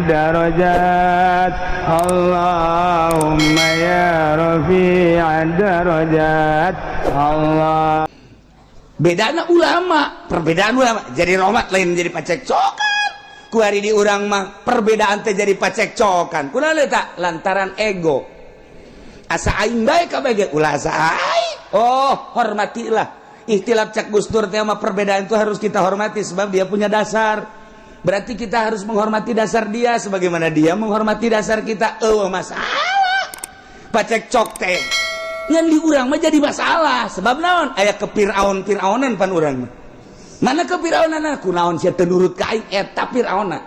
الدرجات اللهم يا رفيع الدرجات الله. Bedana ulama, perbedaan ulama jadi rahmat, lain jadi pacekcokan. Ku hari di urang mah perbedaan teh jadi pacekcokan. Kunaon tak? Lantaran ego, asa aing bae kabeh ge, ulah asa aing. Oh, hormatilah ikhtilaf. Cak Gus Dur teh mah, perbedaan itu harus kita hormati sebab dia punya dasar. Berarti kita harus menghormati dasar dia sebagaimana dia menghormati dasar kita. Oh, masalah pacekcok teh ngan di urang mah jadi masalah. Sebab naon? Aya ke Fir'aun Fir'aunan pan urang mah. Mana ke Fir'aunan? Kunaon sia teu nurut ka aing? Eta Fir'auna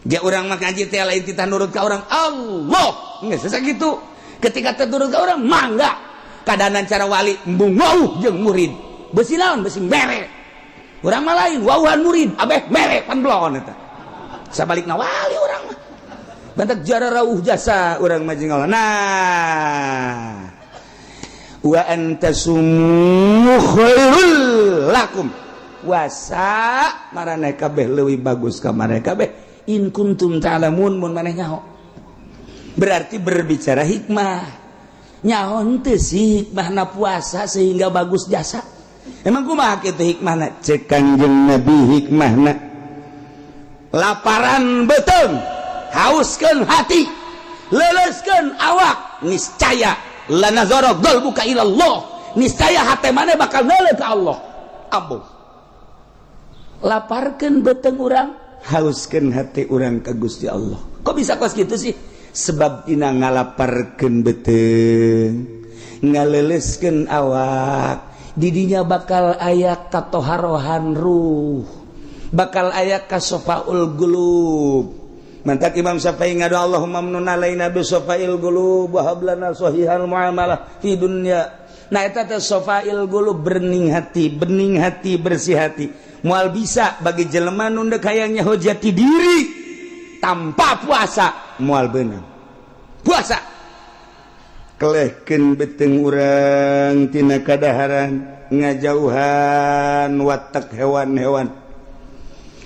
ge. Urang mah ngaji teh lain kita nurut ka orang, Allah geus sakitu. Ketika teu nurut ka urang, mangga kadanan cara wali embung wauh jeung murid, besi naon, besi mere. Urang mah lain, wauhan murid abeh mere, pan belon eta. Sabalikna wali, urang mah bantak jara rauh jasa urang mah jeung Allah. Nah, wa an tasumu khairul lakum, puasa maraneh kabeh leuwih bagus ka maraneh kabeh, in kuntum ta'lamun, mun maneh nyaho. Berarti berbicara hikmah, nyaho henteu sih hikmahna puasa sehingga bagus jasa? Emang kumaha kitu hikmahna? Cek Kanjeng Nabi, hikmahna laparan beuteung, hauskeun hati, leleskeun awak, niscaya lanazara qalbuka ilallah, niscaya hati mana bakal neuleuh ka Allah. Ambung laparkeun beuteung urang, hauskeun hati urang ka Gusti Allah. Kok bisa kos gitu sih? Sebab dina ngalaparkeun beuteung, ngaleleskeun awak, didinya bakal aya katoharohan ruh, bakal aya kasofaul qulub. Mantak Imam Syafi'i ngadu, Allahumma amnun alaina bi sofail qulub wa hab lana sahihal muamalah fi dunya. Nah, eta teh sofail qulub, bening hati, bening hati, bersih hati. Moal bisa bagi jelema nu deuk hayang nyaho jati diri tanpa puasa, moal beunang. Puasa kelehkeun beuteung urang tina kadaharan, ngajauhan watak hewan-hewan,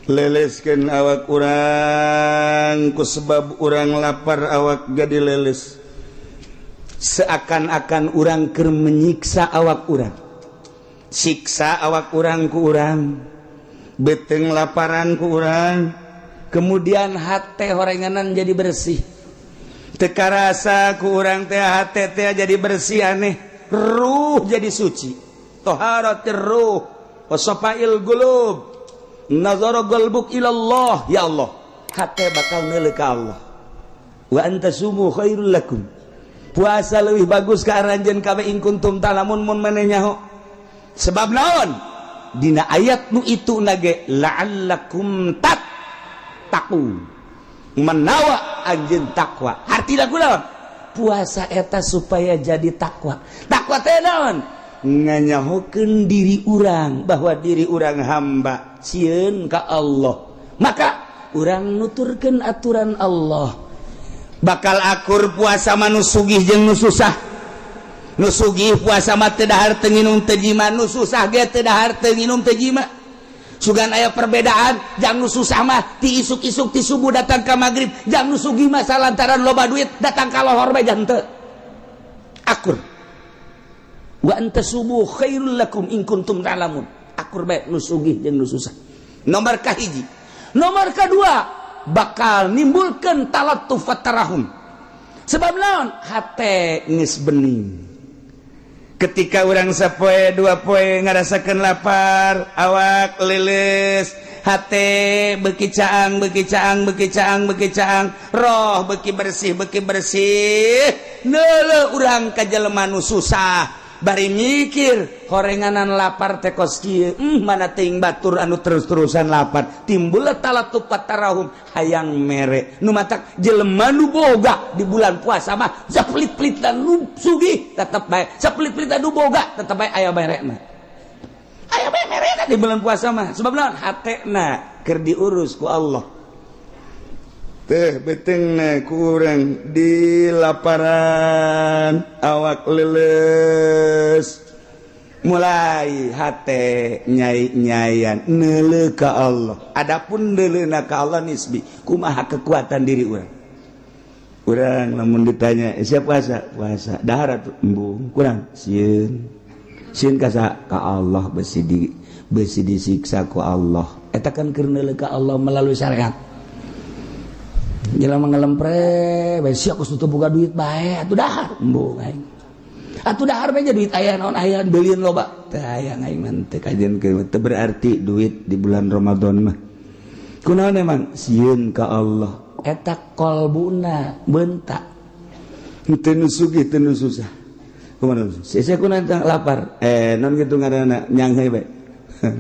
leleskeun awak urang. Ku sebab urang lapar, awak jadi leles, seakan-akan urang keur menyiksa awak urang, siksa awak urang ku urang, beuteung laparan ku urang, kemudian hate horenganan jadi bersih. Teu karasa ku urang teh hate teh jadi bersih, aneh, ruh jadi suci, toharatir ruh wasafail qulub, nazara qalbuk ilallah. Ya Allah, hate bakal neuleuh ka Allah. Wa an tasumu khairul lakum, puasa leuwih bagus ka aranjeun kabeh, in kuntum ta'lamun, mun maneh nyaho. Sebab naon? Dina ayat nu itu nage la'allakum tattaqun, menawa anjeun takwa. Artina kunaon? Puasa eta supaya jadi takwa. Takwa teh naon? Nganyahokeun diri urang bahwa diri urang hamba, sieun ka Allah, maka urang nuturkeun aturan Allah. Bakal akur puasa mah nu sugih jeung nu susah. Nu sugih puasa mah teu dahar, teu nginum, teu jima. Nu susah ge teu dahar, teu nginum, teu jima. Sugan aya perbedaan. Jang nu susah mah ti isuk-isuk, ti subuh datang ka maghrib. Jang nu sugih mah lantaran loba duit, datang ka lohor bae jang teu akur. Wa an tasumu khairul lakum in kuntum ta'lamun. Akur bae nu sugih jeung nu susah. Nomor kahiji. Nomor kedua, bakal nimbulkeun talattuf tarahum. Sebab naon? Hate geus bening. Ketika urang sapoe dua poe ngarasakeun lapar, awak leles, hate beki caang, beki caang, beki caang, beki caang, roh beki bersih, beki bersih, neuleuh urang ka jelema nu susah bari mikir, horenganan lapar teh kos kieu, mana teuing batur anu terus-terusan lapar. Timbul talattuf tarahum, hayang mere. Nu matak jelema nu boga di bulan puasa mah sapelit-pelit dan nu sugih tetep bae, sapelit-pelit nu boga tetep bae aya merena, aya bae merena di bulan puasa mah. Sebab naon? Hatena keur diurus ku Allah teh, beuteungna kurang di laparan, awak leles. Mulai hate nyai-nyayan neuleuh ka Allah. Adapun neuleuna ka Allah nisbi, kumaha kekuatan diri urang. Urang lamun ditanya, "Eh, siap puasa?" Puasa. Dahar atuh embung, kurang sieun. Sieun ka saha? Ka Allah, besi disiksa ku Allah. Eta kan keur neuleuh ka Allah melalui syariat. Jelema ngelempre bae sia geus teu boga duit bae atuh dahar embung aing. Atuh dahar bae duit aya naon, aya beulieun loba. Teu aya aing mah, teu kajian teu berarti duit di bulan Ramadan mah. Kunaon emang sieun ka Allah. Eta kolbuna bentak. Teu nu sugih, teu nu susah. Kumaha sia kunaon lapar? Eh, non kitu ngaranna, nyanghe bae.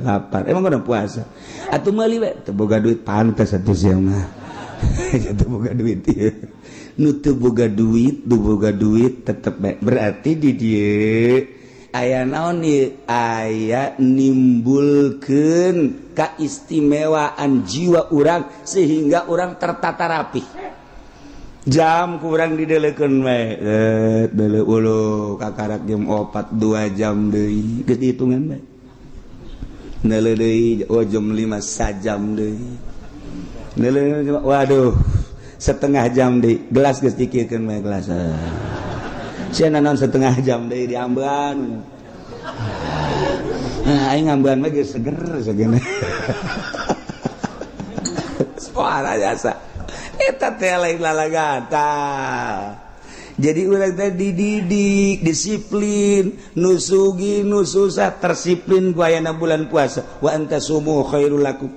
Lapar. Emang udah puasa. Atuh meuli bae teu boga duit, pantes atuh sia mah. Teu boga duit ieu. Nu teu boga duit, nu boga duit tetep bae. Berarti di dieu aya naon ieu? Aya nimbulkeun kaistimewaan jiwa urang sehingga urang tertata rapi. Jam kurang dideleukeun we, eh deuleu ulu kakarak jam 4, 2 jam deui, geus dihitungan bae. Neuleuh deui, oh jam 5, sajam deui. Neuleuh, waduh, setengah jam deui, gelas geus dikirkeun bae gelas. Sia naon setengah jam deui diambean. Nah, aing ngambean mah geus seger segene. Suara jasa. Eta teh lain lalagata. Jadi urang teh dididik disiplin, nu sugih nu susah tersiplin ku ayana bulan puasa. Wa antasumu khairul lakum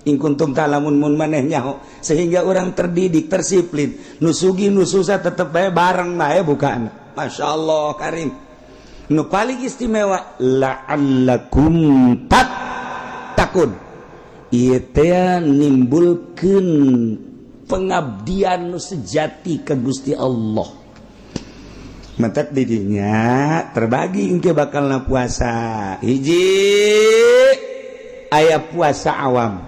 in kuntum ta'lamun, mun maneh nyaho, sehingga orang terdidik tersiplin, nu sugih nu susah tetep bae bareng bae bukaan. Masya Allah karim. Nu paling istimewa, la'allakum tattaqun, ieu teh nimbulkeun pengabdian nu sejati ke Gusti Allah. Mentek didinya terbagi engke bakalna puasa. Hiji, aya puasa awam.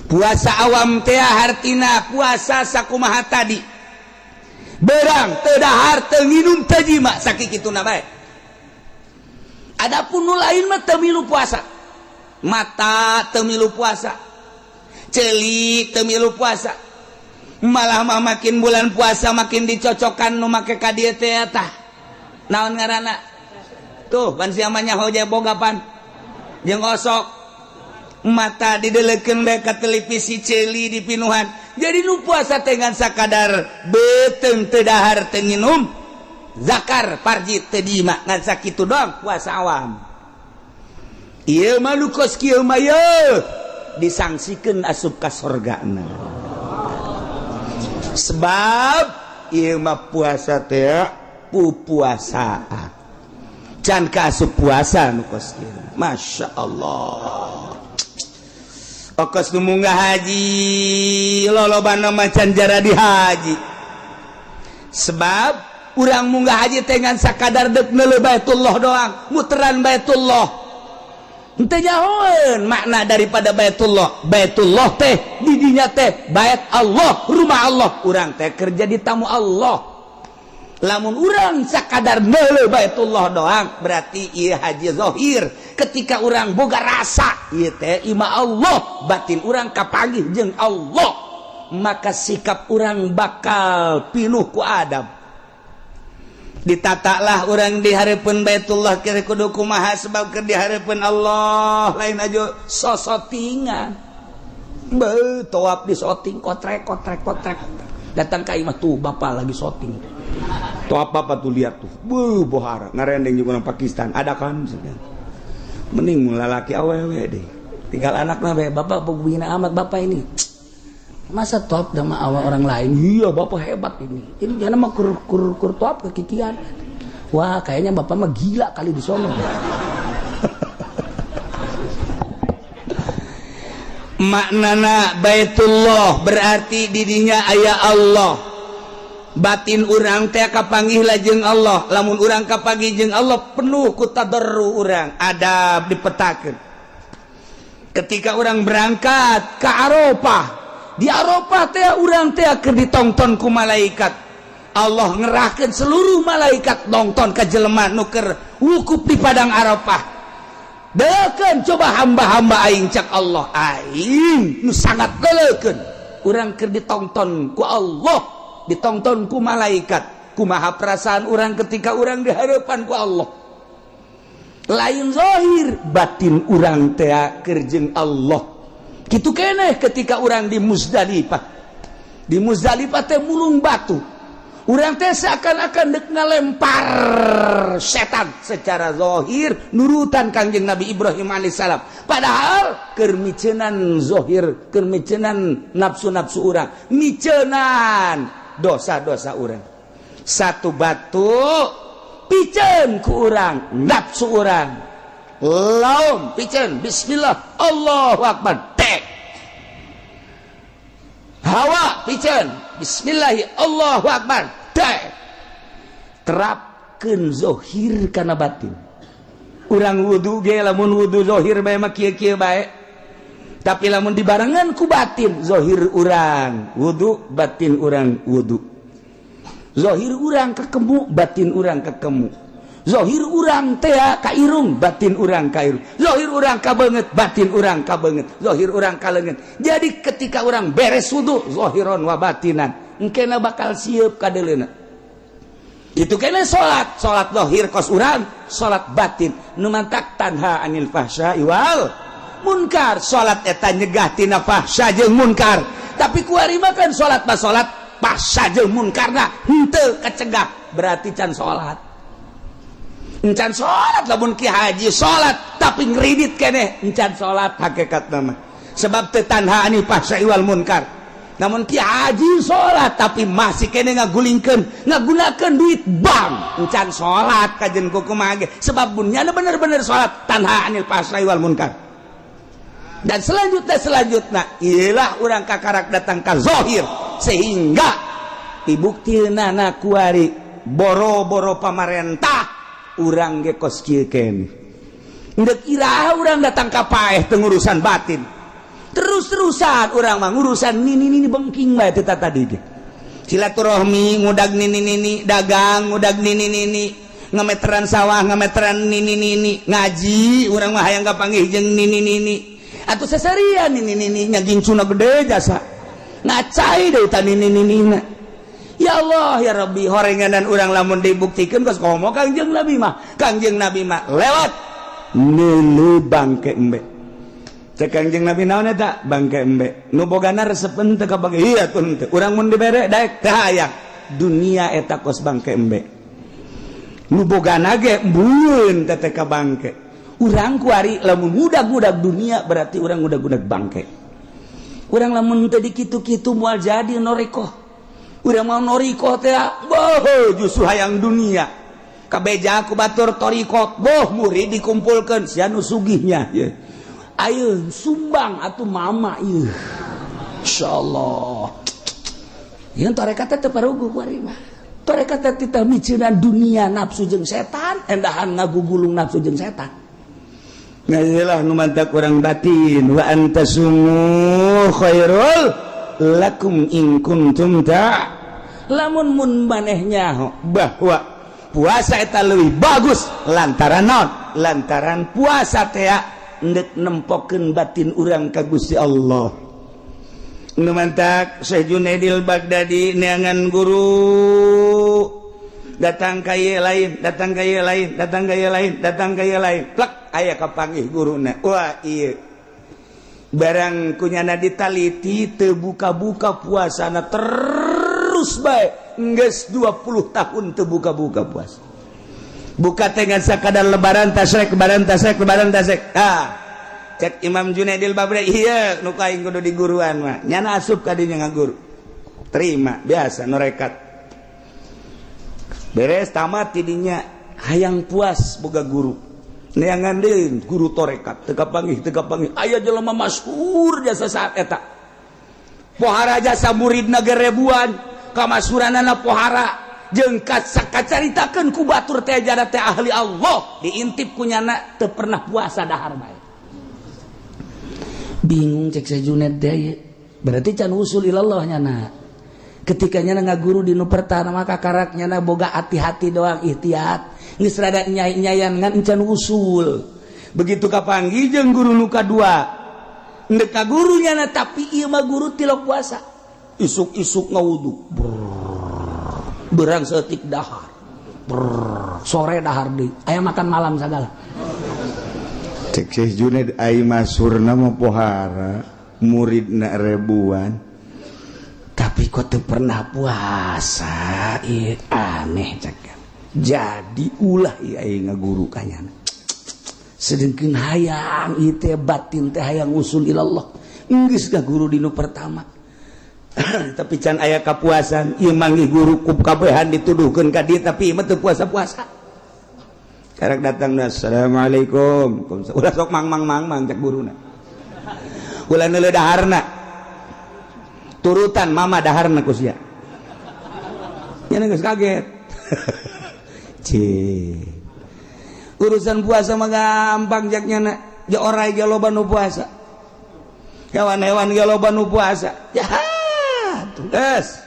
Puasa awam teh hartina puasa sakumaha tadi, berang teu dahar, teu nginum, teu jima, sakituna bae. Adapun nu lain mah teu milu puasa, mata teu milu puasa, celik teu milu puasa. Malah mah makin bulan puasa makin dicocokkan nu make ka dieu teh. Tah, naon ngaranna tuh, ban sia mah nyaho boga pan jeung osok. Mata didelekeun bae ka televisi, ceuli dipinuhan. Jadi nu puasa teh ngan sakadar beuteung teu dahar, teu nginum, zakar parji teu diima, ngan sakitu doang puasa awam. Ieu mah nu kos kieu mah yeuh disangsikeun asup ka sorgana, sebab ieu mah puasa teh pupuasaan, can ka asup puasa nu kos kieu. Masya Allah. Okos nu munggah haji lolobana macan jara di haji, sebab urang munggah haji teh ngan sakadar dek neuleuh Baitullah doang, muteran Baitullah. Henteu nyahoeun makna daripada Baitullah. Baitullah teh didinya teh bait Allah, rumah Allah. Urang teh kerja di tamu Allah. Lamun urang sakadar neuleuh Baitullah doang, berarti ieu haji zahir. Ketika urang boga rasa ieu teh imah Allah, batin urang kapanggih jeung Allah, maka sikap urang bakal pinuh ku adab. Ditatalah urang di hareupeun Baitullah kira kudu kumaha, sebab keur di hareupeun Allah, lain aja sosotingan. Be tawaf di soting, kotrek kotrek kotrek. Datang ka imah tuh, bapak lagi soting tuh, apa apa tuh, lihat tuh, bu bohara ngarendeng juga orang Pakistan ada kan. Mending lalaki awewe deh, tinggal anak mah bae. Bapak begini amat, bapak ini masa top sama awal orang lain. Iya, bapak hebat ini jangan mah kur kur kur top kekikian. Wah, kayaknya bapak mah gila kali di sono. Maknana Baitullah berarti didinya aya Allah, batin urang teh kapanggih lajeng Allah. Lamun urang kapanggih jeung Allah, penuh ku tadarru, urang adab dipetakeun. Ketika urang berangkat ke Arafah, di Arafah teh urang teh keur ditongton ku malaikat. Allah ngerahkan seluruh malaikat nonton ke jelema nu keur wukuf di padang Arafah. Deukeun coba hamba-hamba aing, cak Allah, aing nu sangat leulekeun. Urang keur ditonton ku Allah, ditonton ku malaikat, kumaha perasaan urang ketika urang di hadapan ku Allah? Lain zahir, batin urang teh keur jeung Allah kitu keneh. Ketika urang di Muzdalifah, di Muzdalifah teh mulung batu, urang teh seakan-akan dek ngalempar setan. Secara zahir nurutan Kangjeng Nabi Ibrahim alaihissalam, padahal keur micenan zahir, keur micenan nafsu-nafsu urang, micenan dosa-dosa urang. Satu batu piceun ku urang nafsu urang, laum piceun, bismillah Allahu akbar, tek. Hawa piceun, bismillahi Allahu akbar, tek. Terapkeun zohir kana batin. Urang wudu ge, lamun wudu zohir bae mah kieu-kieu bae, tapi lamun dibarengan ku batin, zohir urang wudu, batin urang wudu. Zohir urang kekemu, batin urang kekemu. Zohir urang teh ka irung, batin urang ka irung. Zohir urang ka beungeut, batin urang ka beungeut. Zohir urang ka leungeun. Jadi ketika urang beres wudu zohiron wa batinan, engkena bakal siap kadeleuna. Itu kena salat, salat zohir kos urang salat batin. Nu mantak tanha anil fahsya wal munkar, salat eta nyegah tina fahsya jeung munkar. Tapi kuari mah kan salat mah salat, fahsya jeung munkarna henteu kecegah, berarti can salat, encan salat. Lamun ki haji salat tapi ngeridit keneh, encan salat hakikat nama, sebab teu tanha anil fahsya wal munkar. Namun ki haji salat tapi masih keneh ngagulingkeun, ngagunakeun duit bank, encan salat kajen kumaha ge, sebab bunyana bener-bener salat tanha anil fahsya wal munkar. Dan selanjutnya, selanjutnya ialah urang kakarak datang ka zohir, sehingga dibukti nana kuari boro-boro pamarentah, urang ge kos kieu keneh. Ndek iraha urang datang ka paeh teu ngurusan batin? Terus-terusan urang mah ngurusan nini nini bengking bae teh tadi ge. Silaturahmi ngudag nini nini, dagang ngudag nini nini, ngameteran sawah ngameteran nini nini, ngaji urang mah hayang kapanggih jeung nini nini atau seserian nini nini nya, gincuna gede jasa ngacai deui ta nini nini. Ya Allah ya Rabbi, horenganan urang lamun dibuktikan kos komo Kangjeng Nabi mah. Kangjeng Nabi mah lewat neuleu bangke embe. Cek Kangjeng Nabi, "Naon eta?" "Bangke embe." "Nu bogana resep henteu ka bangke?" "Iya tuh henteu." "Urang mun dibere daek teh hayang?" Dunia eta kos bangke embe, nu bogana ge embun teh ka bangke. Urang kuari lamun ngudag-ngudag dunia, berarti urang ngudag-ngudag bangke. Urang lamun teu dikitu-kitu moal jadi norekoh. Udah mau noriko teh, boh, justru hayang dunia. Kabeja ku batur torikot, boh, murid dikumpulkan, sia nu sugihnya ye. Ayo sumbang atuh mama ieu. Insyaallah yang tarekat teh parugu kuari mah. Tarekat teh titah miceunan dunia, nafsu jeung setan, endahan ngagugulung nafsu jeung setan. Ngajilah nu mantak urang batin, wa antasumu khairul lakum in kuntum ta lamun. Mun manehnya bahwa puasa eta leuwih bagus lantaran naon? Lantaran puasa teh ndek nempokeun batin urang ka Gusti Allah. Nu mantak Syekh Junaidil Baghdadi neangan guru, datang ka ieu lain, datang ka ieu lain, datang ka ieu lain, datang ka ieu lain, plek aya kapanggih guruna. Wah, ieu barang kunyana ditaliti teu buka-buka puasana, terus bae geus 20 tahun teu buka-buka puasa. Buka teh ngan sakadar lebaran tasrek, lebaran tasrek, lebaran tasrek. Ah, cek Imam Junaidil Baghdadi, iya nu aing kudu di guruan mah. Nyana asup ka dinya ngaguru, terima biasa norekat. Beres tamat tidinya hayang puas boga guru, neangan deui guru torekat, teu kapanggih, teu kapanggih. Aya jelema masyhur jasa saat eta, pohara jasa, muridna ge ribuan, kamasyhuranana pohara jeung kacaritakeun ku batur teh jada teh ahli Allah. Diintip ku nyana teu pernah puasa, dahar bae. Bingung cek Syekh Junaid teh, berarti can usul ilallah nyana. Ketika nyana ngaguru di nu pertama maka karak nyana boga hati-hati doang ikhtiat. Geus rada nyai-nyayan ngan encan usul. Begitu kapanggih jeung guru nu kadua. Ndek ka guru nyana tapi ieu mah guru tilok puasa. Isuk-isuk ngawudu. Berang seetik dahar. Brrr, sore dahar deui. Aya makan malam sagala. Cek Syekh Junaid ai masurna mah pohara, muridna ribuan. Tapi kok teu pernah puasa, ih aneh cek. Jadi ulah ieu aing ngaguru ka nyana. Sedengkeun hayang ieu teh batin teh hayang usul ilallah. Geus ngaguru di nu pertama. Tapi can aya kapuasan, ieu manggih guru ku kabehan dituduhkeun ka dieu tapi ieu mah teu puasa-puasa. Karek datang, assalamualaikum. Ulah sok mang mang mang mang cek guruna. Ulah neuleuh daharna. Turutan mama daharna ku sia. Nya geus kaget. Cih. Urusan puasa mah gampang jak nyana. Ja orai ge loba nu puasa. Hewan-hewan ge loba nu puasa. Ya, geus.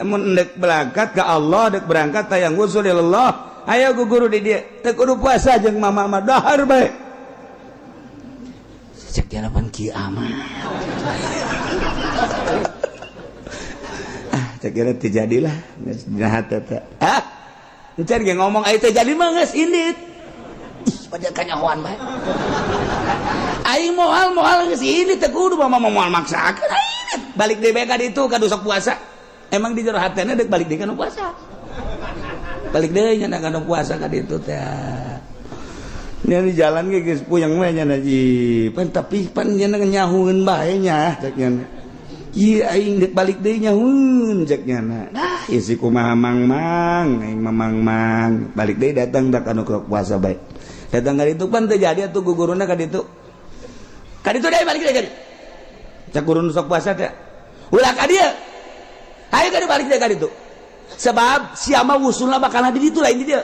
Mun endek berangkat ke Allah, dek berangkat tayang usul ilallah. Ayo ku guru di dieu, teu kudu puasa jeung mama mah dahar bae. Cek dia lapan kieu amat. Ah, cek kira teu jadilah geus dina hate teh. Ah, encan ge ngomong aya teu jadi mah geus indit. Ih, pada kanyahoan bae. Aing moal geus indit teu kudu mama moal maksakeun aing. Balik deui bae ka ditu ka sok puasa. Emang di jero hatena deuk balik deui ka nu puasa. Balik deui nya ka nu puasa ka ditu teh. Nya di jalan ge geus puyeng we nya ji. Pan tapi pan nya nyahueun bae nya cek nya. Ieu aing deuk balik deui nyahueun cek nya. Nah, ieu si kumaha mang-mang, aing mah mang-mang. Balik deui datang da ka nu puasa bae. Datang ka ditu pan teu jadi atuh guguruna ka ditu. Ka ditu deui balik deui ka ditu. Cek guru nu sok puasa teh. Ulah ka dieu. Ayo ka balik deui ka ditu. Sebab siapa wusulna bakal di ditu lain di dieu.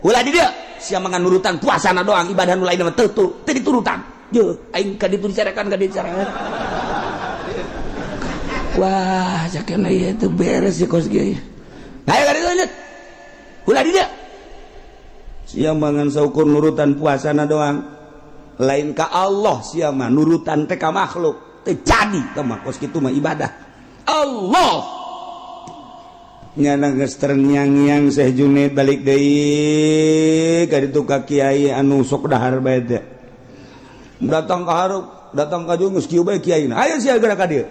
Ulah di dieu. Siapa ngan nurutan puasana doang ibadah nu lain mah teu teu diturutan. Yeuh, aing ka ditu dicarekan ka dieu dicarekan. Wah, cakena ieu teu beres ya kos kieu. Ayo ka ditu lanjut. Ulah di dieu. Siapa ngan saukur nurutan puasana doang. Lain ka Allah siapa nurutan teh ka makhluk. Teu jadi teh mah kos kitu mah ibadah. Allah nyana geus terngiang-ngiang Syekh Junaid balik deui ka ditu ka kiai anu sok dahar bae teh. Datang ka hareup, datang ka dieu geus kieu bae kiaina. Hayu sia geura ka dieu.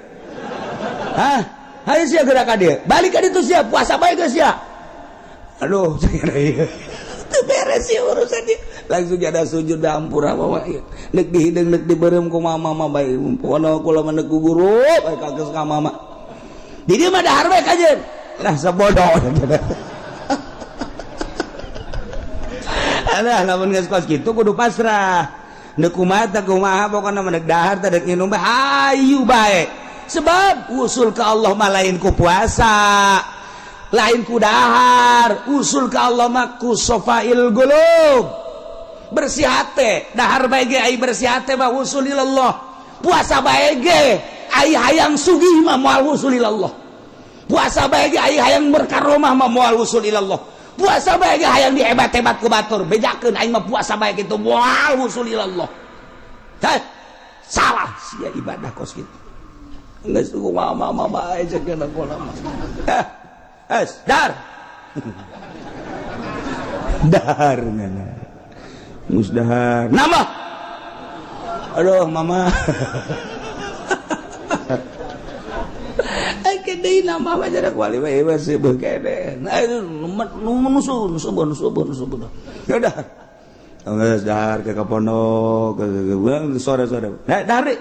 Hah? Hayu sia geura ka dieu. Balik ka ditu sia puasa bae geus sia. Aduh, teu beres sih urusan ieu. Langsung ada sujud ampura mama ieu. Neuk dihideung neuk dibeureum ku mama mah bae. Pokona kula mah neuk ku guru bae ka geus ka mama. Di dieu mah dahar bae kajeun. Lah sebodoh. Alah lamun geus kos kitu kudu pasrah. Neuk kumaha teh kumaha pokona mah neuk dahar teh deuk nginum bae hayu bae. Sebab usul ka Allah mah lain ku puasa, lain ku dahar, usul ka Allah mah ku sofail qulub. Bersih hate, dahar bae ge ai bersih hate mah usul ilallah. Puasa bae ge ai hayang sugih mah moal usul ilallah. Puasa bae ge ai hayang berkaromah mah moal usul ilallah. Puasa bae ge hayang dihebat-hebat ku batur, bejakeun aing mah puasa bae kitu moal usul ilallah. Heh, salah sia ibadah kos kitu. Geus kumaha mama bae ceuk kula mah. Eh, es dar. Dar ngana. Geus dahar. Nambah. Aduh mama. Deui nama mah jarak wali mah ieu seubeut kene. Nah nu subuh subuh subuh. Ya udah. Geus dahar ke pondok, ke sore-sore. Nah, dahar.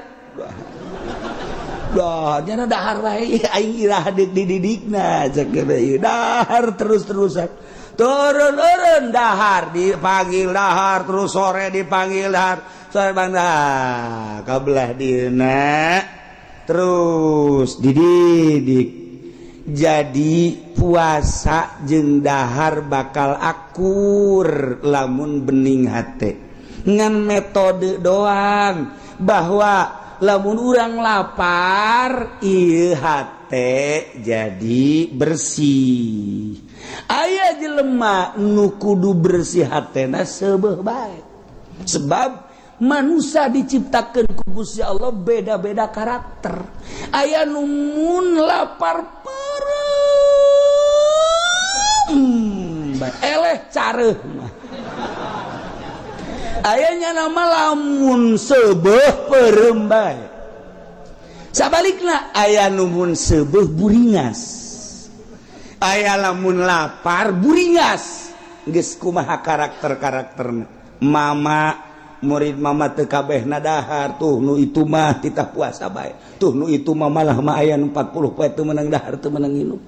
Dah, nyana dahar bae aing irah dididikna cek ieu dahar terus-terusan. Turun-turun dahar dipanggil dahar terus sore dipanggil dahar. Sore bang dah kabelah dieuna. Terus dididik jadi puasa jeung dahar bakal akur lamun bening hate ngan metode doang bahwa Lamun urang lapar, ieu hate jadi bersih. Aya jelema nu kudu bersih hatena seubeuh bae, sebab manusia diciptakan ku Gusti Allah beda-beda karakter. Aya nu mun lapar peureum bae, eleh careuh mah. Ayanya nama lamun seubeuh peureum bae. Sabalikna, aya nu mun seubeuh buringas, aya lamun lapar buringas. Geus kumaha karakter-karakterna? Mama murid mama teu kabehna dahar. Tuh, nu itu mah titah puasa bae. Tuh, nu itu mah malah mah aya nu 40 poe teu meunang dahar, teu meunang nginum.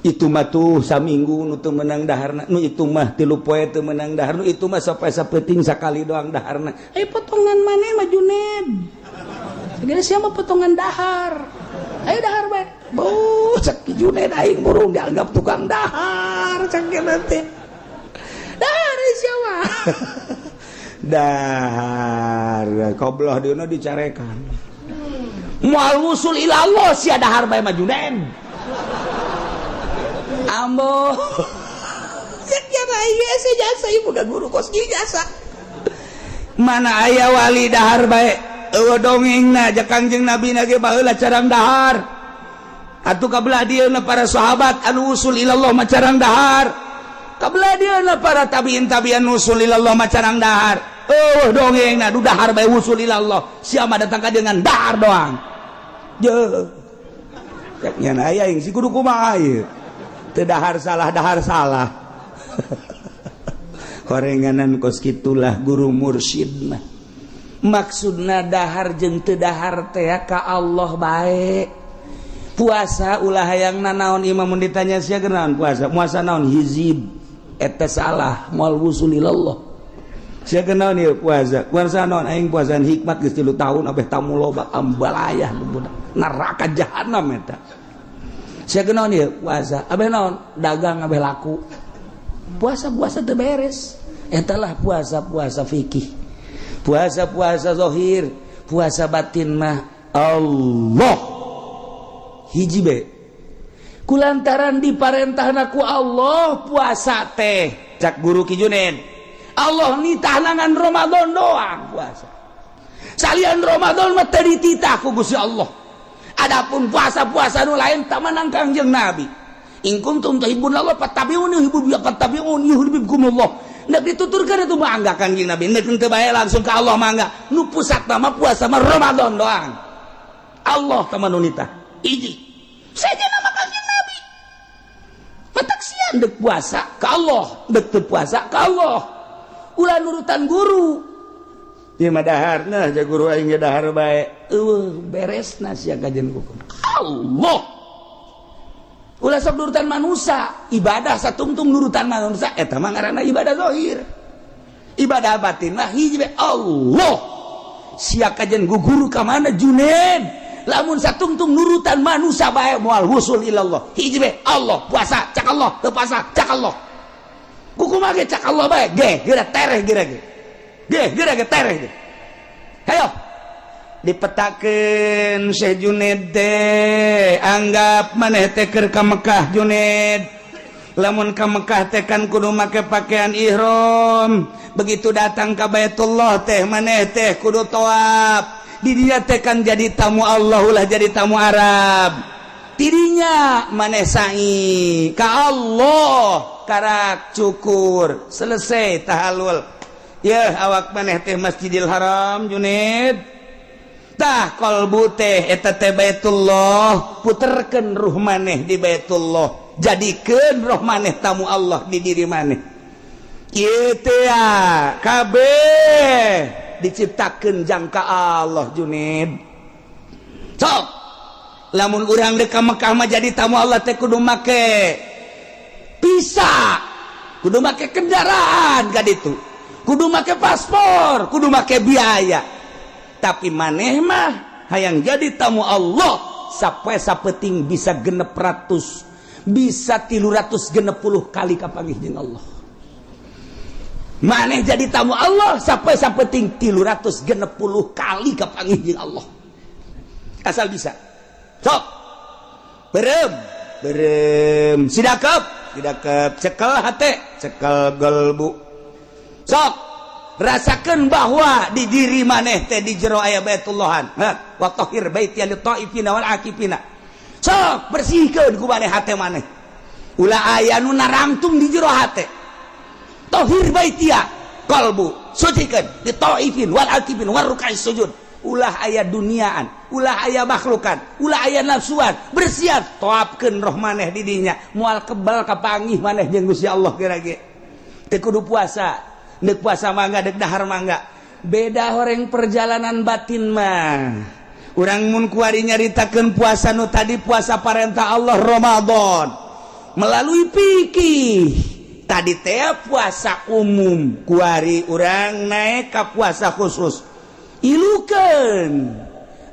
Itu mah tuh saminggu nu teu meunang daharna. Nu itu mah 3 poe teu meunang dahar. Nu itu mah sampai sapeuting sakali doang daharna. Eh, potongan maneh mah, Juned. Segala siapa potongan dahar, ayo dahar bae. Bu, cek Juned, aing burung dianggap tukang dahar. Cek nanti dahar siapa dahar kobloh dieuna dicarekan, moal wusul ilallah sia dahar bae mah, Juned. Ambo jasa ibu guru kos jasa. Mana aya wali dahar bae? Eueuh dongengna ja. Kangjeng Nabi na ge baheula carang dahar atuh. Kabelah dieuna para sahabat anu usul ilallah mah carang dahar. Kabelah dieuna para tabiin tabiin usul ilallah mah carang dahar. Eueuh dongengna du dahar bae usul ilallah. Siapa datang ka dengan dahar doang je? Cek nya aya yang si kudu kumaha ieu? Teu dahar salah, dahar salah. Horenganan kos kitulah guru mursyid mah. Maksudna dahar jeung teu dahar teh ka Allah bae. Puasa ulah hayang nanaon. Imam mun ditanya, "Sia naon puasa?" "Puasa naon? Hizib." Eta salah, moal wusul ilallah. "Sia naon ieu puasa? Puasa naon?" "Aing puasaan hikmat geus 3 tahun abeh tamu loba." Ambalayah budak neraka jahanam eta. "Sia naon ieu puasa? Abeh naon? Dagang abeh laku." Puasa puasa teu beres. Eta lah puasa-puasa fikih, puasa-puasa zahir. Puasa batin mah Allah hiji be. Kulantaran diparentahna ku Allah puasa teh, cak guru Ki Juned, Allah nitah ngan Ramadan doang puasa. Salian Ramadan mah teu dititah ku Gusti Allah. Adapun puasa-puasa nu lain tak menang Kangjeng Nabi. In kuntum tuhibbun Allah fattabi'uni yuhibbu fattabi'uni yuhibbukumullah. Nek dituturkan itu mangga Kangjeng Nabi. Nek teu bae langsung ke Allah mangga. Nu pusat mah puasa mah Ramadan doang. Allah tama nu nitah. Hiji. Saja nama Kangjeng Nabi. Matak sian dek puasa ke Allah, dek teu puasa ke Allah. Ulah nurutan guru. Ieu mah dahar, nah ja guru aing ge dahar bae. Eueuh beresna sia kajian hukum. Allah. Ulah sok nurutan manusia, ibadah satungtung nurutan manusia eta mah ngaranna ibadah zahir. Ibadah batin mah hiji bae, Allah. Sia kajian guru ka mana, Juned? Lamun satungtung nurutan manusia bae moal wusul ilallah. Hiji bae, Allah. Puasa cak Allah, teu puasa cak Allah. Kumaha ge cak Allah bae ge, geura tereh geura ge. Ge geura ge tereh ge. Hayo dipetakeun Syekh Juned teh, anggap maneh teh keur ka Mekah, Juned. Lamun ka Mekah teh kan kudu make pakaian ihram. Begitu datang ka Baitullah teh maneh teh kudu tawaf. Di dinya teh kan jadi tamu Allah, ulah jadi tamu Arab. Tidinya maneh sa'i ka Allah, karak cukur, selesai tahalul ya. Awak maneh teh Masjidil Haram, Juned. Tah, kolbu teh eta teh Baitullah. Puterkeun ruh maneh di Baitullah, jadikeun roh maneh tamu Allah di diri maneh. Ieu teh ya kabeh diciptakeun jangka Allah, Junid. Sok lamun urang dek ka Mekah mah jadi tamu Allah teh kudu make visa, kudu make kendaraan ka ditu, kudu make paspor, kudu make biaya. Tapi maneh mah hayang jadi tamu Allah sampai sapeting bisa 600, bisa 360 kali kapanggih jeung Allah. Maneh jadi tamu Allah sampai sapeting 360 kali kapanggih jeung Allah. Asal bisa. Sok. Berem, berem, sidakep, sidakep, cekel hate, cekel gelbu. Sok, rasakan bahwa di diri maneh teh di jero aya baitullahan. Ha, wa tahhir baiti lit taifina wal akifina. Sok bersihkeun ku maneh hate maneh. Ulah aya nu narangtung di jero hate. Tahhir baitia qalbu, sucikan di taifin wal akifin war ruk'is sujud. Ulah aya duniaan, ulah aya makhlukan, ulah aya nafsuan, bersiap toapkeun roh maneh di dinya, moal kebal kapanggih maneh jeung Gusti Allah kira-kira. Teu kudu puasa, deuk puasa mangga, deuk dahar mangga. Beda horeng perjalanan batin mah. Urang mun kuari nyaritakeun puasa nu tadi puasa parentah Allah Ramadan melalui fikih. Tadi teh puasa umum, kuari urang naik ka puasa khusus. Ilukeun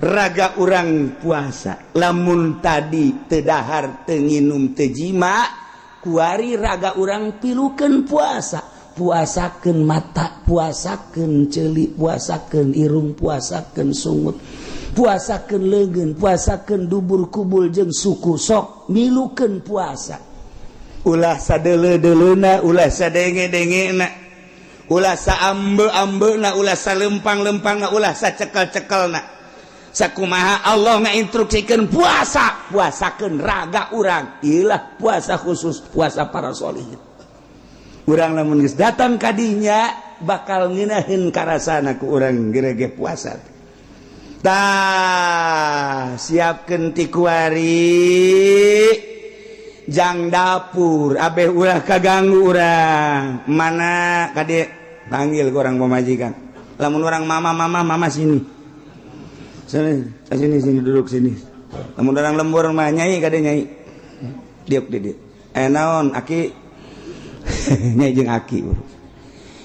raga urang puasa. Lamun tadi teu dahar, teu nginum, teu jima, kuari raga urang pilukeun puasa. Puasakeun mata, puasakeun ceuli, puasakeun irung, puasakeun sungut, puasakeun leungeun, puasakeun dubur kubul jeung suku. Sok milukeun puasa. Ulah sadeuleu-deuleuna, ulah sadenge-dengena, ulah saambe-ambena, ulah salempang-lempangna, ulah sacekel-cekelna. Sakumaha Allah ngainstruksikeun puasa, puasakeun raga urang. Ilah puasa khusus, puasa para sholihin. Urang lamun geus datang kadinya bakal ngeunaheun karasana ku urang gerege puasa. Tah, siapkeun ti kuari jang dapur abeh ulah kaganggu urang. Mana kade panggil ke orang pemajikan. Lamun orang mama, mama, mama sini. Sini, sini, sini, duduk sini. Lamun orang lembur mah nyai, kade nyai. Diuk di dieu. Eh, naon aki? Nyai jeung aki.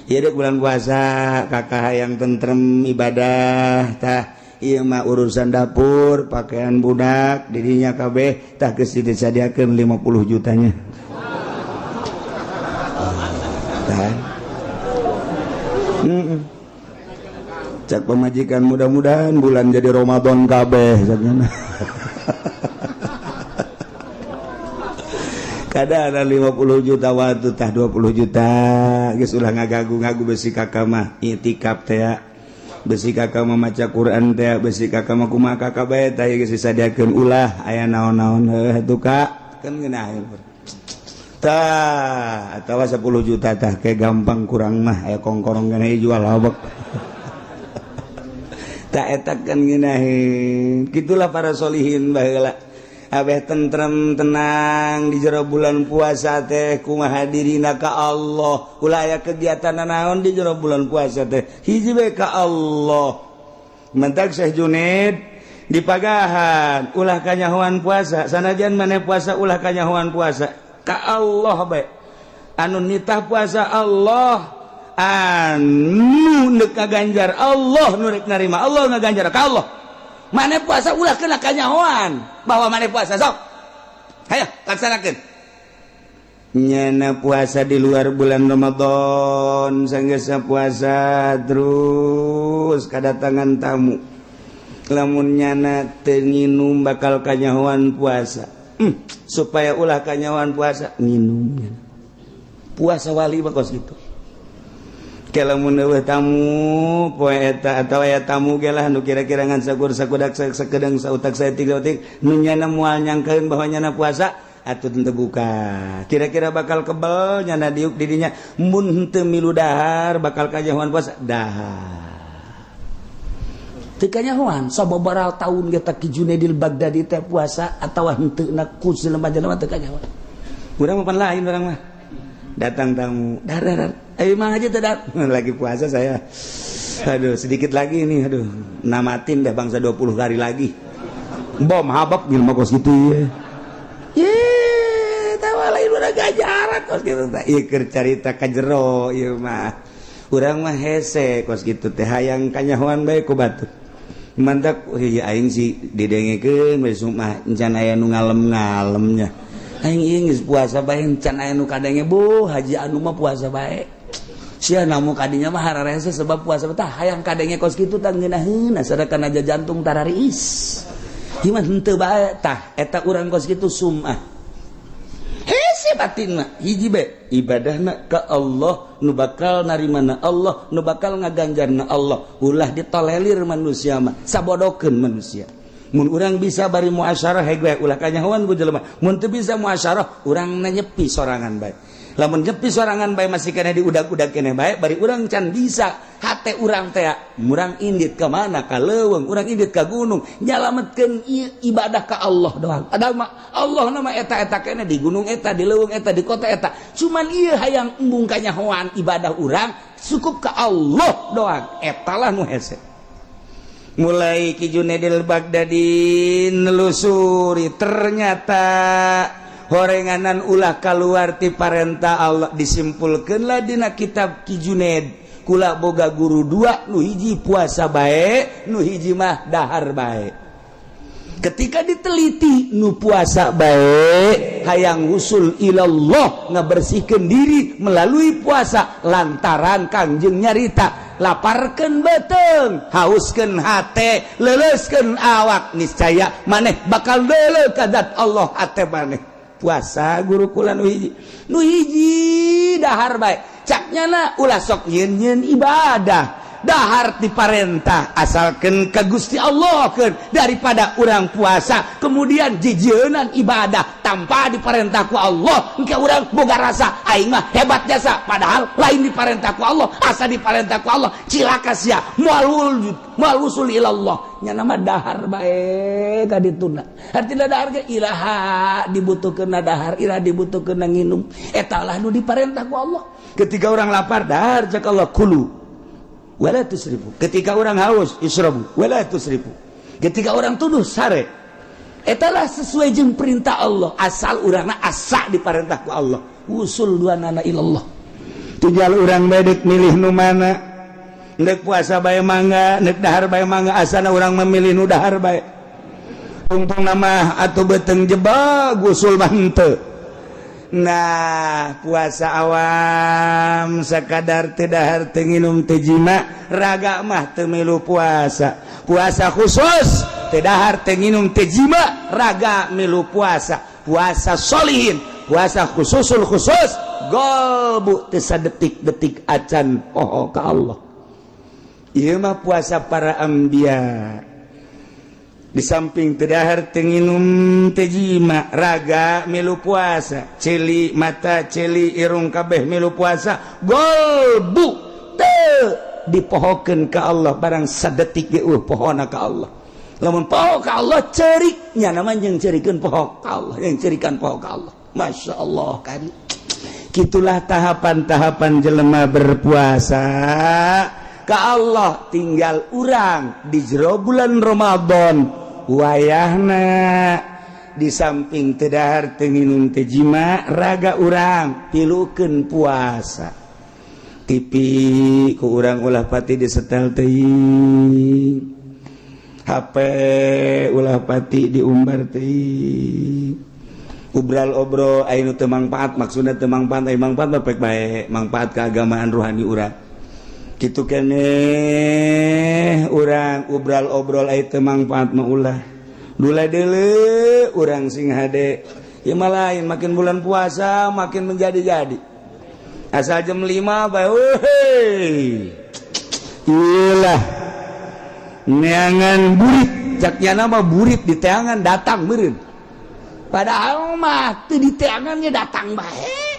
Ieu dek bulan puasa, kakak yang tentrem ibadah tah. Ieu mah urusan dapur, pakaian budak, didinya kabeh tah geus disadiakeun 50 jutanya. Tah. Cak pemajikan, mudah-mudahan bulan jadi Ramadan kabeh caknya. Kada ada 50 juta waktu tah 20 juta geus ulah ngagagu-ngagu, besi kakak mah itikaf teh, besi kakak mah maca Quran teh, besi kakak mah kumaha kakak bae tah geus disadiakeun, ulah aya naon-naon heuh tuh kak kan ngeunaheun tah. Atawa 10 juta tah kayak gampang, kurang mah aya kongkorong kana jual habek tak eta kan ngeunaheun. Kitulah para solihin baheula, abeh tentrem tenang di jero bulan puasa teh. Kumaha dirina ka Allah, ulah aya kegiatan naon di jero bulan puasa teh, hiji bae ka Allah. Mentak Syekh Junaid dipagahan ulah kanyahoan puasa. Sanajan maneh puasa, ulah kanyahoan puasa, ka Allah bae. Anu nitah puasa Allah, anu neuk ngaganjar Allah, nu rek narima Allah, ngaganjar ka Allah. Maneh puasa ulah kena kanyahoan bahwa maneh puasa. Sok hayo laksanakeun. Nyana puasa di luar bulan Ramadan, sanggeusna puasa terus kedatangan tamu, lamun nyana teu nginum bakal kanyahoan puasa. Supaya ulah kanyahoan puasa, nginum nyana. Puasa wali mah kos kitu. Lamun eueuh tamu poe eta atawa aya tamu ge lah nu kira-kira ngan sakur sakudak sakedeng sautak saeutik sautik nu nyana moal nyangkeun bahwa nyana puasa atuh teu buka. Kira-kira bakal kebel nyana diuk di dinya, mun henteu milu dahar bakal kanyahoan puasa, dahar teu kanyahoan. Sababaraha taun ge Ki Junaidil Baghdadi teh puasa atawa henteu na ku jelema-jelema teu kanyahoan. Urang mah pan lain, urang mah datang tamu, dar dar, ayo mang aja tidak lagi puasa saya, aduh sedikit lagi ini, aduh namatin dah bangsa 20 hari lagi, bom habab gitu kos gitu ya. Ye tawa lain udah gajaran kos gitu teh. Ieu keur carita ka jero ieu mah. Urang mah hese kos gitu teh, hayang kanyahoan bae ku batur. Mantak ieu aing sih didengekeun we mah encan aya nu ngalem-ngalemnya. Aing ieu geus puasa bae encan aya nu kadenge, bu haji anu mah puasa bae. Sia namu kadinya mah hararese sebab puasa tah hayang kadenge kos kitu tah ngeunaheun, sadakan aja jantung tarariis. Gimana henteu bae tah eta urang kos kitu sumah. Hese batin mah hiji be ibadahna ka Allah, nu bakal narimana Allah, nu bakal ngaganjarna Allah. Ulah ditolelir manusia mah, sabodokeun manusia. Mun urang bisa bari muasyarah hege ulah kanyahoan ku jelema. Mun teu bisa muasyarah, urang nyepi sorangan bae. Lamun nyepi sorangan bae masih keneh diudag-udag keneh bae, bari urang can bisa hate urang teh murang indit ka mana, ka leuweung, urang indit ka gunung, nyalametkeun ibadah ka Allah doang. Padahal mah Allah nama eta-eta keneh di gunung eta, di leuweung eta, di kota eta. Cuman ieu hayang embung kanyahoan ibadah urang cukup ka Allah doang. Eta lah nu hese. Mulai Ki Junaidil Baghdadi nelusuri, ternyata horenganan ulah keluar ti parentah Allah. Disimpulkanlah dina kitab Ki Junaid, kula boga guru dua, nu hiji puasa bae, nu hiji mah dahar bae. Ketika diteliti, nu puasa bae hayang usul ilallah, ngabersihkan diri melalui puasa, lantaran Kangjeng nyarita laparkan beteng, hauskan hate, leleskan awak, niscaya maneh bakal lele kadat Allah hate maneh. Puasa guru kula nu hiji, nu hiji dahar bae. Caknya na ulah sok nyeun ibadah, dahar diparentah asalkan ke Gusti Allah keun, daripada urang puasa kemudian jijienan ibadah tanpa diparentah ku Allah. Engke urang boga rasa aing mah hebat jasa, padahal lain diparentah ku Allah. Asa diparentah ku Allah, cilaka sia, moal wujud, moal usul ilallah. Nya nama dahar bae ka dituna, artina dahar ge iraha dibutuhkeun dahar, iraha dibutuhkeun nginum, eta lah nu diparentah ku Allah. Ketika orang lapar, dahar, cak Allah, kulu wala tusrifu. Ketika orang haus, isrobu wala tusrifu. Ketika orang tuduh, sare. Etalah sesuai jeung perintah Allah, asal urangna asa diparentah ku Allah, usul dua nana ilallah. Tinggal urang bedek milih nu mana, nek puasa bae mangga, nek dahar bae mangga, asana urang memilih nu dahar bae. Tungtung nama atau beteng jebak gusul mah henteu. Nah, puasa awam sekadar teu dahar, teu nginum, teu jima, raga mah teu milu puasa. Puasa khusus teu dahar, teu nginum, teu jima, raga milu puasa. Puasa solihin, puasa khususul khusus, golbu teu sadetik-detik acan poho ka Allah. Ieu mah puasa para anbiya. Di samping teu dahar, teu nginum, teu jima, raga milu puasa, celi mata, celi irung, kabeh milu puasa, golbu teu dipohokeun ka Allah barang sadetik ge pohona ka Allah. Lamun poho ka Allah, cerik nya nama jeung cerikeun poho ka Allah, yang cerikan poho ka Allah. Masya Allah kan, gitulah tahapan-tahapan jelema berpuasa ka Allah. Tinggal urang di jero bulan Ramadan wayahna, di samping teu dahar, teu nginum, teu jima, raga urang pilukeun puasa. TV ku urang ulah pati disetel teuing, HP ulah pati diumbar teuing, obral obrol anu teu mangpaat. Maksudna teu mangpaat, aya mangpaat mah pek bae, mangpaat keagamaan ruhani urang kitu keneh. Urang obral obrol aya teu mangpaat mah ulah dula deuleu. Urang sing hade ya mah lain, makin bulan puasa makin menjadi-jadi. Asal jam 5 bae, weh, ilah neangan burit, caknya nama burit di teangan datang meureun, padahal mah teu diteangannya datang bae.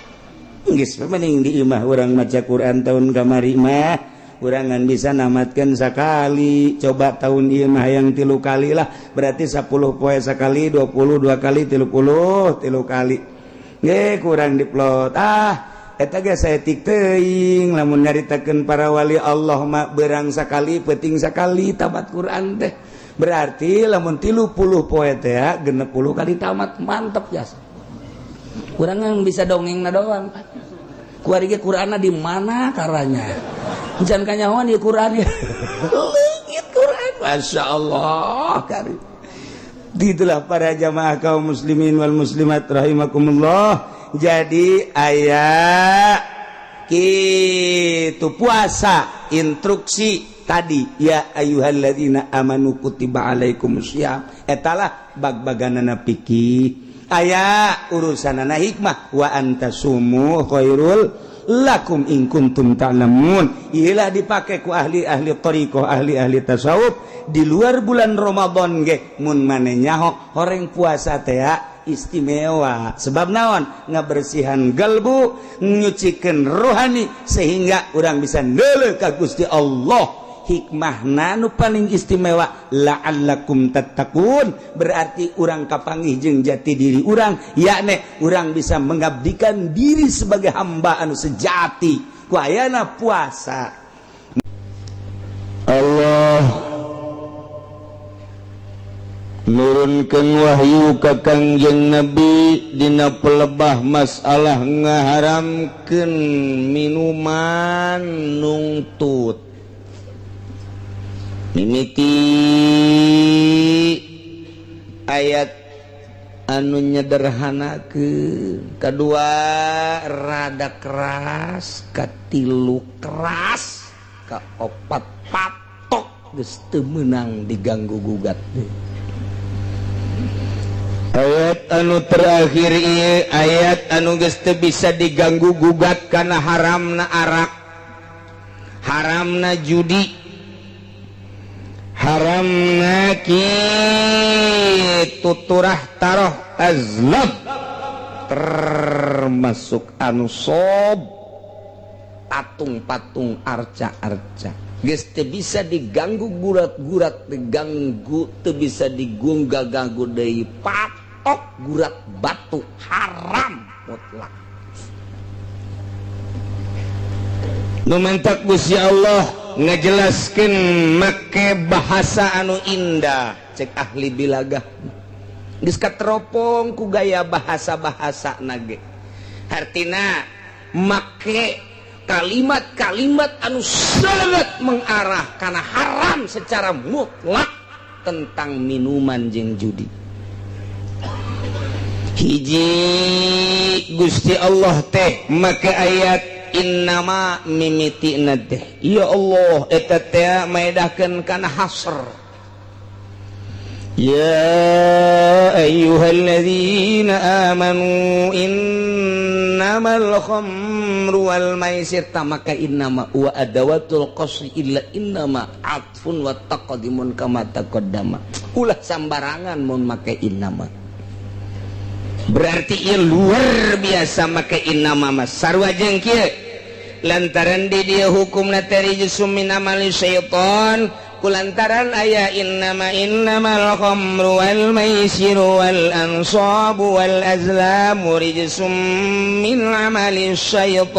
Geus mending di imah urang maca Quran. Tahun kamari mah urangan bisa namatkan sekali, coba tahun ieu mah yang 3 kali lah, berarti 10 poe sekali, 22 kali, 30 3 kali nge kurang diplot. Ah, eta ge saeutik teuing. Lamun nyaritakeun para wali Allah mah berang sekali, penting sekali tamat Quran teh. Berarti lamun 30 poe teh 60 kali tamat, mantep jasa. Kurang bisa dongeng na doang. Kuari ge Qur'anna di mana karanya? Jangan kanyahoan di Quran ya. Leungit Quran. Masya Allah. Karim. Itulah para jamaah kaum muslimin wal muslimat rahimakumullah. Jadi aya Kitu puasa instruksi tadi, ya ayyuhalladzina amanu kutiba alaikumusiyam, etalah bag-baganana fikih, aya urusanana hikmah. Wa antasumu khairul lakum in kuntum ta'lamun. Iyalah dipake ku ahli-ahli thariqah, ahli-ahli tasawuf di luar bulan Ramadan ge. Mun maneh nyaho horeng puasa teh istimewa, sebab naon? Ngabersihan galbu, nyucikeun rohani, sehingga urang bisa neuleuh ka Gusti Allah. Hikmahna nu paling istimewa, la'allakum tattaqun, berarti urang kapanggih jeung jati diri urang, yakni urang bisa mengabdikan diri sebagai hamba anu sejati ku ayana puasa. Allah nurunkeun wahyu ka Kangjeng Nabi dina pelebah masalah ngaharamkeun minuman nungtut. Mimiti ayat anu nyederhanakeun, kedua rada keras, katilu keras, kaopat patok geus teu meunang diganggu gugat. Ayat anu terakhir ieu ayat anu geus teu bisa diganggu gugat karena haramna arak, haramna judi, haramna kitu turah taroh azlam, termasuk anu sob patung-patung, arca-arca, geus teu bisa diganggu gurat-gurat, diganggu teu bisa digunggah ganggu deui. Patok gurat batu haram mutlak. Nu mantak Gusti Allah ngajelaskeun make bahasa anu indah. Cek ahli bilagah, geus kateropong ku gaya bahasa-bahasa nage, hartina make kalimat-kalimat anu sangat mengarah karena haram secara mutlak tentang minuman jeung judi. Hiji, Gusti Allah teh make ayat innama mimiti teh, ya Allah, eta teh maedahkeun kana hasr. Ya ayyuhalladzina amanu innamal khamru wal maisir, maka innama wa adawatul qasri illa innama atfun wa taqdimun kama taqaddama. Ulah sambarangan mun make innama, berarti ieu luar biasa make innama mah. Sarua jeung kieu, lantaran di dieu hukumna teh rijsum min amali syaitan, kulantaran aya innama, innamal khamru wal maisiru wal ansabu wal azlamu rijsum min amali syaitan.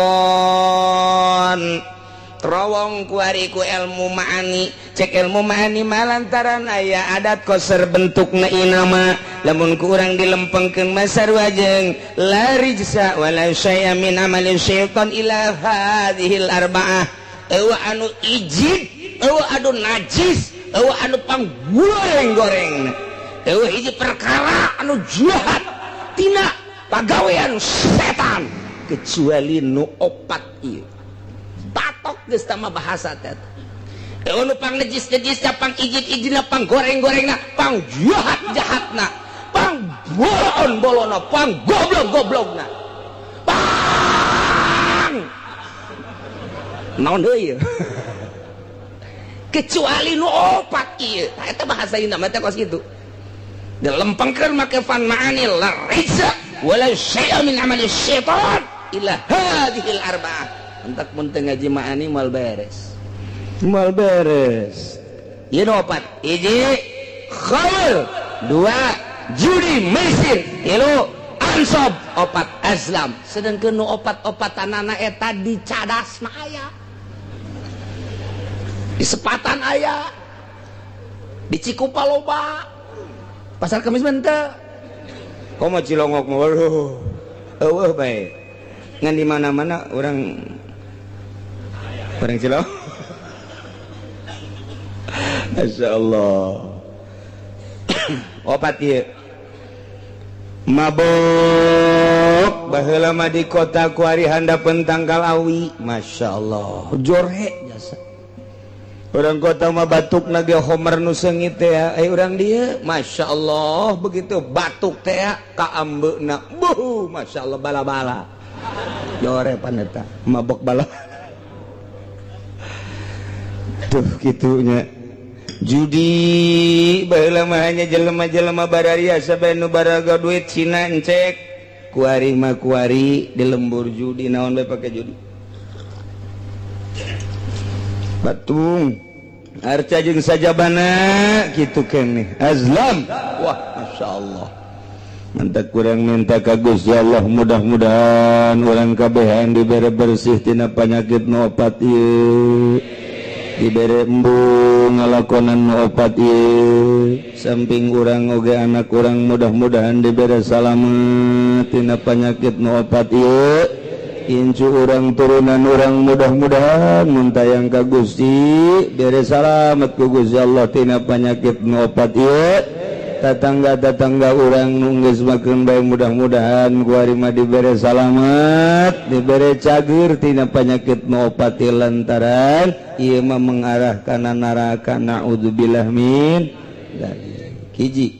Terowong kuari ku ilmu ma'ani. Cek ilmu ma'ani mah lantaran aya adat koser bentukna inama, lamun ku urang dilempengkeun mah sarua jeung la rijsa wala syai'a min amali syaitan ila hadhil arba'ah. Eueuh anu ijid, eueuh anu najis, eueuh anu panggoreng-goreng, eueuh hiji perkara anu jahat tina pagawean setan kecuali nu opat ieu. Patok geus tama bahasa teh. Eueuh nu pang najis-najisna, pang ijid-ijidna, pang goreng-gorengna, pang jahat-jahatna, pang bolon-bolonna, pang goblok-goblokna, pang naon deui kecuali nu opat ieu. Tah, eta bahasa ieu mah teh kos kitu. Dilempengkeun make fan ma'ani, la rijsa wala syai'a min amali syaitan illa hadhil arba'ah. Entak mun teu ngaji ma'ani moal beres, moal beres. Ieu nu opat: hiji khamr, dua judi maisir, tilu ansob, opat azlam. Sedangkan nu opat-opatanana eta di cadas mah aya, di Sepatan aya, di Cikupa loba, Pasar Kemis mah henteu. Komo Cilongok mah, waduh, eueuh bae. Ngan di mana-mana orang orang Cilongok. Masya Allah. Opat ieu. Mabok. Baheula mah di kota kuari handapeun tangkal awi, Masya Allah jorhe jasa. Orang kota mah batuk na ge homer nu seungit teh ya. Urang dieu Masya Allah begitu batuk teh ka ambeuna, buh Masya Allah bala-bala. Jore pan eta mabok bala. Tuh kitunya. Judi baheula mah hanya jelema-jelema bararia sabe nu baraga duit Cina encek. Kuari mah kuari di lembur judi naon bae pake judi. Batung arca jeung sajabana kitu keneh azlam. Wah masyaallah. Mantap kurang minta ka Gusti Allah mudah-mudahan urang kabehan dibere bersih tina panyakit nu opat ieu. Dibere embung ngalakonan nu opat ieu. Samping urang oge anak urang mudah-mudahan dibere salamet tina panyakit nu opat ieu. Incu urang turunan urang mudah-mudahan muntayang ka Gusti bere salamet ku Gusti Allah tina panyakit nu opat ieu. Tetangga-tetangga urang nu geus makeun bae mudah-mudahan kuari mah dibere salamet, dibere cager tina panyakit nu opat ieu lantaran ieu mah mengarah kana neraka, naudzubillah min dzalik. Hiji.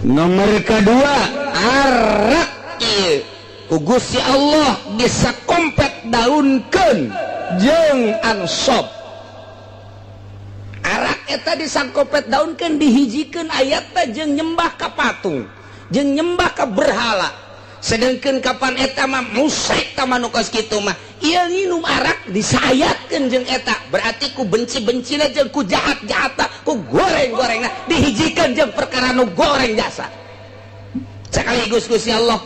Nomor kedua, arak ieu ku Gusti Allah bisa kompet daunkeun jeung ansab. Arak eta disangkopet daunkeun dihijikeun ayatna jeung nyembah ka patung, jeung nyembah ka berhala. Sedangkan kapan eta mah musyrik ta manu kos kitu mah, ieu nginum arak disayatkeun jeung eta, berarti ku benci-bencina jeung ku jahat-jahatna, ku goreng-gorengna dihijikeun jeung perkara nu goreng jasa. Sekaligus Gusti Allah,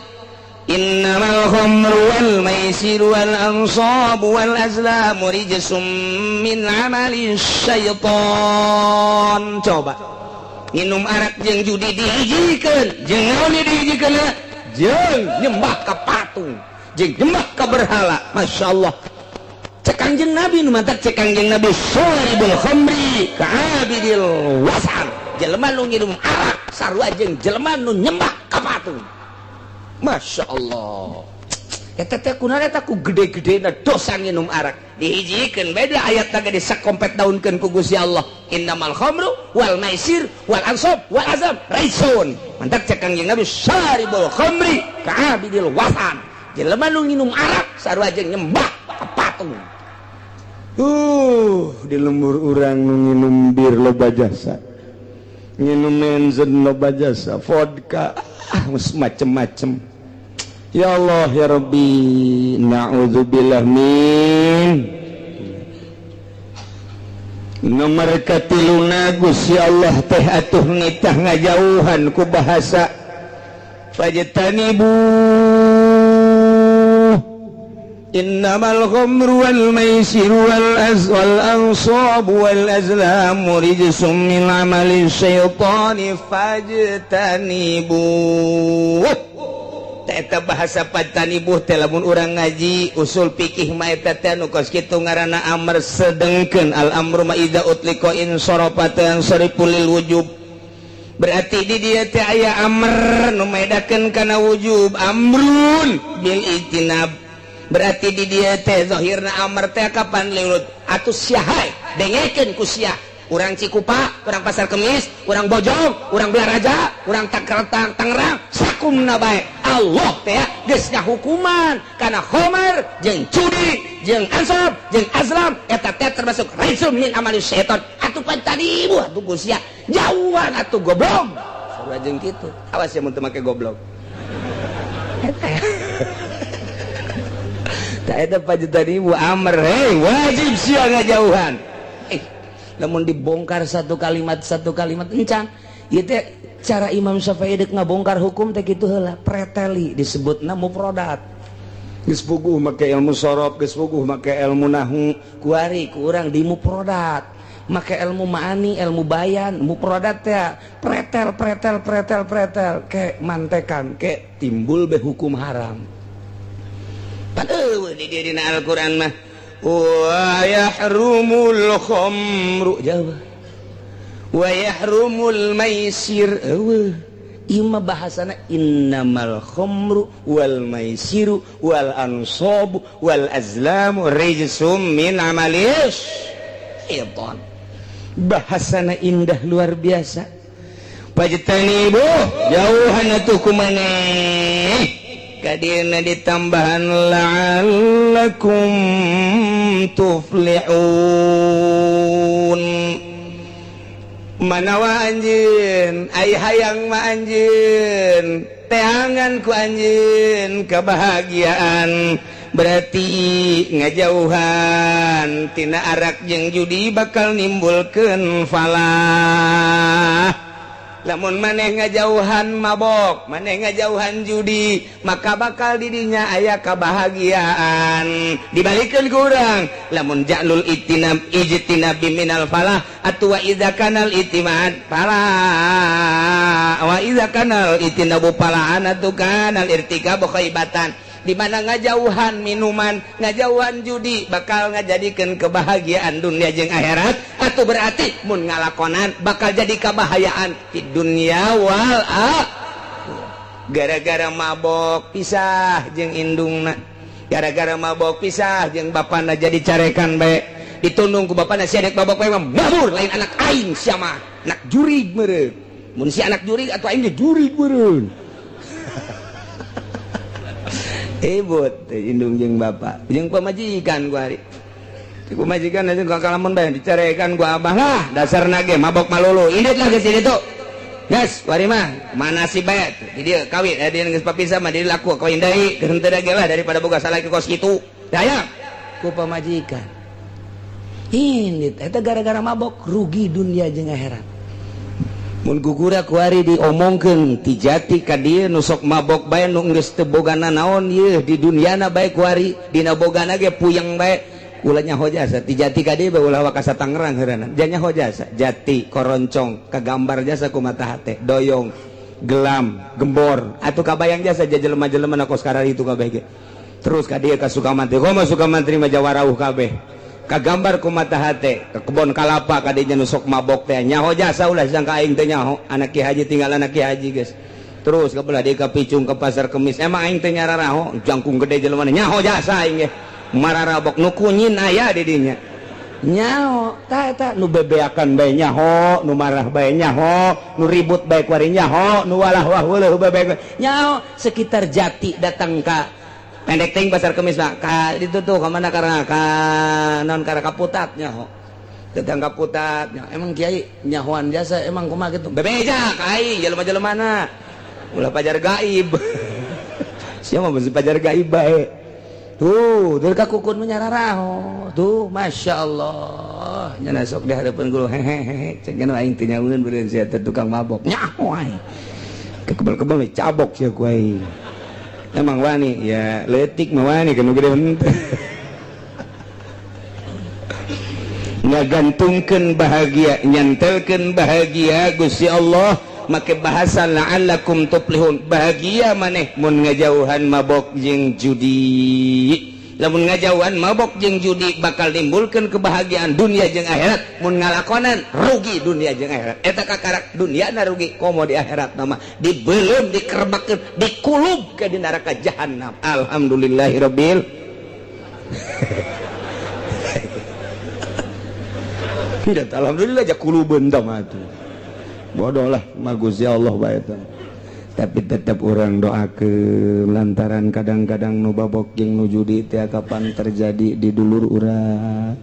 innamal khamru wal maisiru wal ansabu wal azlamu rijsum min amali syaitan. Coba nginum arak jeung judi dihijikeun, jeung naon dihijikeun? Jeung nyembah ka patung, jeung nyembah ka berhala. Masya Allah. Cek Kangjeng Nabi nu mantak cek Kangjeng Nabi syaribul khamri ka'abidil wasan. Jelema nu nginum arak sarua jeung jelema nu nyembah ka patung. Masya Allah. Eta teh kunaon eta ku gede-gedena dosa nginum arak. Dihijikeun beda ayat teh disakompet daunkeun ku Gusti Allah. Innamal khamru wal maisir wal ansab wal azam raisun. Mantak cek Kangjeng Nabi syaribul khamri ka'abidil wasan. Jelema nu nginum arak sarua jeung nyembah ka patung. Di lembur urang nu nginum bir loba jasa. Nginum menzen loba jasa, vodka, macem-macem. Ya Allah ya Rabbi, na'udzubillah min. Nomor katiluna Gusti Allah teh atuh nitah ngajauhan ku bahasa fajtanibu innamal khamru wal maisiru wal ansabu wal azlamu rijsum min amali syaitani fajtanibu. Eta bahasa fajtanibu teh lamun urang ngaji usul fikih mah eta teh nu kos kitu ngaranna amr, sedengkeun al amru ma idza utliqa in sarafa tansarifu lil wujub. Berarti di dieu teh aya amr nu medakeun kana wujub, amrun bil ijtinab. Berarti di dieu teh zahirna amr teh kapan lilut atuh sia hae dengekeun ku sia. Urang Cikupa, urang Pasar Kemis, urang Bojong, urang Belaraja, urang Tangerang, sakumna bae. Allah teh geus ngahukuman kana khamar jeung judi, jeung ansab, jeung azlam eta teh termasuk rijsum min amali syaitan. Atuh pan tadi ibu atuh ku sia jauhan atuh goblok. Sarua jeung kitu. Awas ya mun teu make goblok. Eta eta fajtanibu amr, hei wajib sia ngajauhan. Namun dibongkar satu kalimat encan ieu teh cara Imam Syafi'i deuk ngabongkar hukum teh kitu heula preteli disebutna mufradat. Geus puguh make ilmu sorof, geus puguh make ilmu nahwu, kuari ku urang di mufradat make ilmu ma'ani, ilmu bayan, mufradat teh pretel pretel pretel pretel ke mantekan ke timbul be hukum haram. Pan eueuh di dieu dina Al-Qur'an mah wa yahrumul khamru jauh wa yahrumul maisir eueuh Ieu mah bahasana innamal khamru wal maisiru wal ansabu wal azlamu rijsum min amalis syaitan. Bahasana indah luar biasa. Fajtanibu, jauhan atuh ku maneh. Kadieuna ditambahan la'allakum tuflihun. Manawa anjeun ai hayang mah anjeun teangan ku anjeun kebahagiaan, berarti ngajauhan tina arak jeung judi bakal nimbulkeun falah. Lamun maneh ngajauhan mabok, maneh ngajauhan judi, maka bakal didinya aya kebahagiaan. Dibalikeun ku urang, lamun ja'lul itinab ijtinabi minal falah atuh wa idza kanal itimad falah wa idza kanal itinabu falahan atuh kanal irtikabu khaibatan. Di mana ngajauhan minuman, ngajauhan judi bakal ngajadikeun kebahagiaan dunia jeung akhirat, atau berarti mun ngalakonan bakal jadi kebahayaan di dunia wal akhirah. Gara-gara mabok pisah jeung indungna, gara-gara mabok pisah jeung bapana, jadi carekan bae, ditundung ku bapana, sia dek mabok bae mabur, lain anak aing sia mah, anak jurig meureun. Mun si anak jurig atuh aing ge jurig meureun. Ibut indung jeung bapak jeung pamajikan gua hari pamajikan aja gua kalamun bae dicarekan gua abah lah, dasarna ge mabok malulu, indit lah geus ditu geus kuari mah mana si bae di dieu kawin dia geus papisah mah di laku kawin deui geus henteu ge lah daripada boga salaki kos kitu daya ku pamajikan. Indit eta gara-gara mabok rugi dunia jeung akhirat. Mun gugura kuari diomongkeun ti jati ka dieu nu sok mabok bae nu geus teu bogana naon ieu di duniana bae kuari dina bogana ge puyeng bae ulah nyaho jasa ti jati ka dieu bae ulah wakasa Tangerang heurana nyaho jasa jati koroncong kagambar jasa ku mata hate doyong gelam gembor atuh kabayang jasa jelema-jelema na kos kararitu kabeh ge. Terus ka dieu ka Sukamantri komo Sukamantri mah jawarauh kabeh kagambar ku mata hate ke kebon kalapa kadinya nu sok mabok teh nyaho jasa ulah sangka aing teh nyaho anak ki haji tinggal anak ki haji geus. Terus ka belah deui ka Picung ke pasar Kemis emang aing teh nyararaho jangkung gede jelema nyaho jasa aing ge mararabok nu kunyin aya di dinya nyaho ta eta nu bebeakan bae nyaho, nu marah bae nyaho, nu ribut bae kuari nyaho, nu walah wah weuleuh bae nyaho. Sekitar Jati datang ka pendek ting pasar Kemis mah ka ditu tuh ka mana karena ka non karena kaputat nyaho datang kaputat nyaho. Emang kiai nyahoan jasa emang kumaha kitu bebeja ka aing jelema-jelemana ulah pajar gaib. Sia mah beusi pajar gaib bae tuh dari kakukun menyararaho tuh masya Allah nyana sok di hadapan guru hehehe cek nya aing teh nyaweun beureun sia teh tukang mabok nyaho aing kebel-kebel cabok sia ku aing. Emang wani ya letik mah wani kan gede henteu. Ngagantungkeun bahagia, nyantelkeun bahagia Gusti Allah make bahasa la'allakum tuflihun. Bahagia maneh mun ngajauhan mabok jeung judi. Lamun ngajauhan mabok jeung judi bakal nimbulkeun kebahagiaan dunia jeung akhirat. Mun ngalakonan rugi dunia jeung akhirat. Eta kakarak dunia na rugi komo di akhirat nama dibelum dikerbakkeun dikulub ke di neraka jahanam. Alhamdulillahirabbil tidak alhamdulillah ja kulubeun tah mah atuh. Bodoh lah mah Gusti Allah bae teh. Tapi tetap orang doakeun lantaran kadang-kadang nu babok jeung nu judi teh kapan terjadi di dulur urang,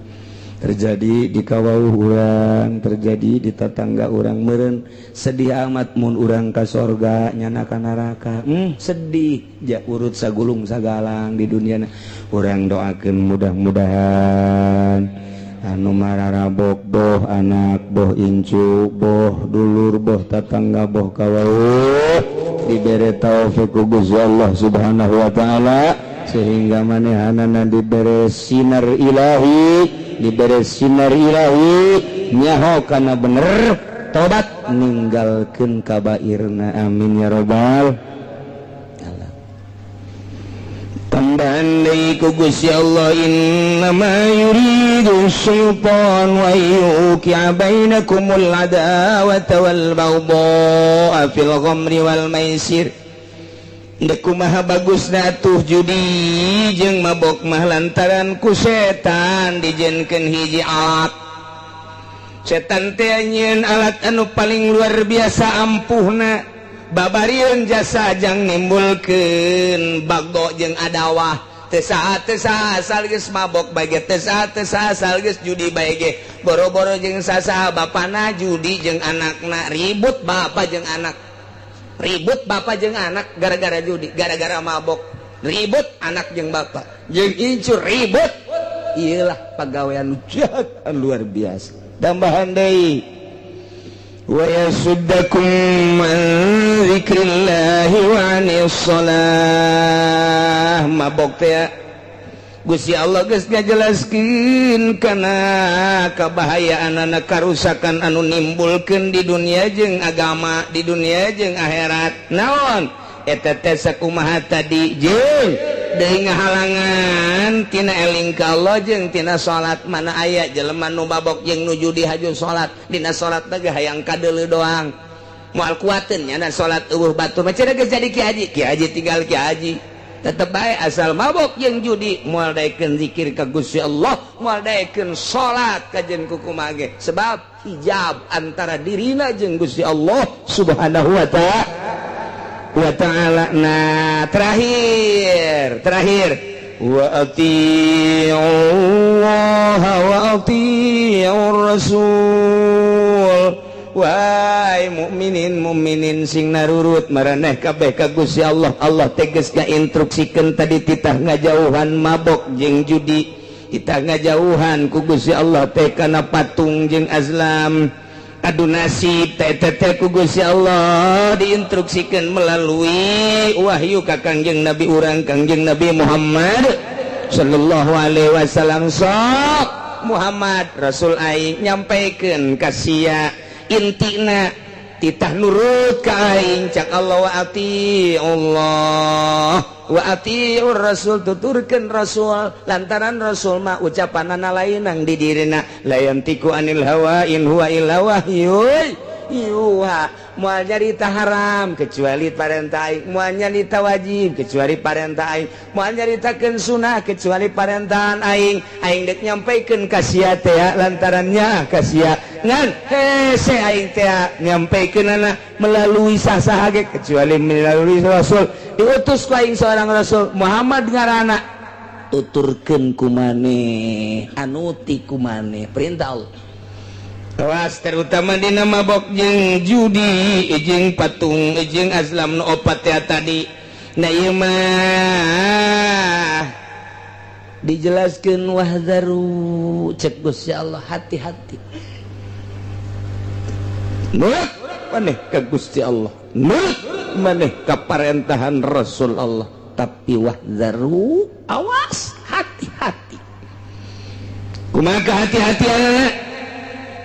terjadi di kawauh urang, terjadi di tetangga urang meureun sedih amat mun urang ka sorga nyana ka neraka. Sedih ja urut sagulung sagalang di dunia. Urang doakeun mudah-mudahan anu mararabok boh anak boh incu boh dulur boh tetangga boh kawauh dibere taufik ku Gusti Allah Subhanahu wa taala sehingga manehanana dibere sinar ilahi, dibere sinar ilahi nyaho kana bener tobat ninggalkeun kabairna. Amin ya rabbal alamin. Tambahan deui Deui ku Gusti Allah, innama yuridu syaitan wa yuqi'a bainakumul adawata wal baghdha fil khamri wal maisir. Dek kumaha bagusna atuh judi jeung mabok mah, lantaran ku setan dijieunkeun hiji alat. Setan teh nyieun alat anu paling luar biasa ampuhna, babarieun jasa jang nimbulkeun bago jeung adawah. Teu saha teu saha asal geus mabok bae ge, teu saha teu saha asal geus judi bae ge. Boro-boro jeung sasaha, bapana judi jeung anakna ribut, bapak jeung anak ribut, bapak jeung anak gara-gara judi, gara-gara mabok ribut, anak jeung bapak jeung incu ribut. Iyalah, pagawean jahat luar biasa. Tambahan deui, wa yasuddakum an dzikrillahi wa anis shalah. Mabok teh Gusti Allah geus ngajelaskeun kana kabahayaan anak, karusakan anu nimbulkeun di dunia jeung agama, di dunia jeung akhirat. Naon eta teh? Sakumaha tadi, jeung deui ngahalangan tina eling ka Allah jeung tina salat. Mana aya jelema nu mabok jeung nu judi haju salat? Dina salat teh hayang kadeuleu doang, moal kuateun nya salat. Euweuh batur mah cenah geus jadi ki haji, ki haji tinggal ki haji. Tetep bae asal mabok jeung judi moal daekeun zikir ka Gusti Allah, moal daekeun salat kajen kukumaha ge, sebab hijab antara dirina jeung Gusti Allah Subhanahu wa ta'ala wa ta'ala. Nah, terakhir terakhir, wa Allah wa ati'ur rasul. Wahai mukminin mukminin, sing narurut maraneh kabeh ka Gusti Allah. Allah tegas ngainstruksikeun tadi, titah ngajauhan mabok jeung judi, titah ngajauhan ku Gusti Allah teh kana patung jeung azlam, adu nasib teh teh. Ku Gusti Allah diinstruksikan melalui wahyu ka Kangjeng Nabi urang, Kangjeng Nabi Muhammad sallallahu alaihi wasallam. Sok Muhammad, Rasul aing nyampaikan ka sia, intina titah nurut ka aing. Cak Allah, wa ati Allah wa atiur rasul, tuturkeun rasul, lantaran rasul mah ucapanana lain nang di dirina, la yantiqu anil hawa in huwa illa wahyun yuha. Moal nyarita haram kecuali parentah aing, moal nyarita wajib kecuali parentah aing, moal nyaritakeun sunah kecuali parentahan aing. Aing dek nyampaikeun ka sia teh lantarannya ka sia ngan hese aing teh nyampaikeunana melalui sah-sah ge kecuali melalui rasul. Diutus ku aing seorang rasul, Muhammad ngaranna, tuturkeun ku maneh, anuti ku maneh perintah Allah. Awas, terutama dina mabok jeung judi jeung patung jeung azlam nu opat ya tadi. Nah, ieu mah dijelaskeun, wahzaru, cek Gusti Allah, hati-hati. Nurut maneh ka Gusti Allah, nurut maneh ka parentahan Rasul Allah, tapi wahzaru, awas, hati-hati. Kumaha hati-hati anak?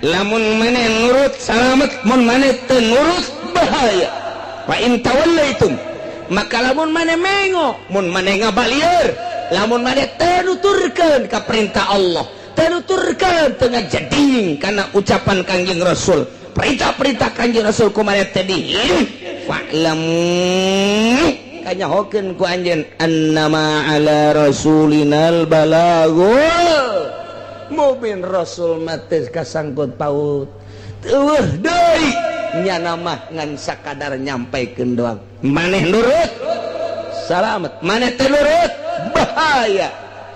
Lamun maneh nurut salamet, mun maneh teu nurut bahaya. Fa in tawallaitum, maka lamun maneh mengo, mun maneh ngabalieur, lamun maneh teu nuturkeun ka perintah Allah, teu nuturkeun, teu ngajeding kana ucapan Kangjeng Rasul, perintah-perintah Kangjeng Rasul ku maneh teh di, fa'lamu, kanyahokeun ku anjeun, annama ala rasulinal balagul mubin. Rasul mah teu kasangkut paut, euweuh deui, nyana mah ngan sakadar nyampaikeun doang. Maneh nurut salamet, maneh teu nurut bahaya.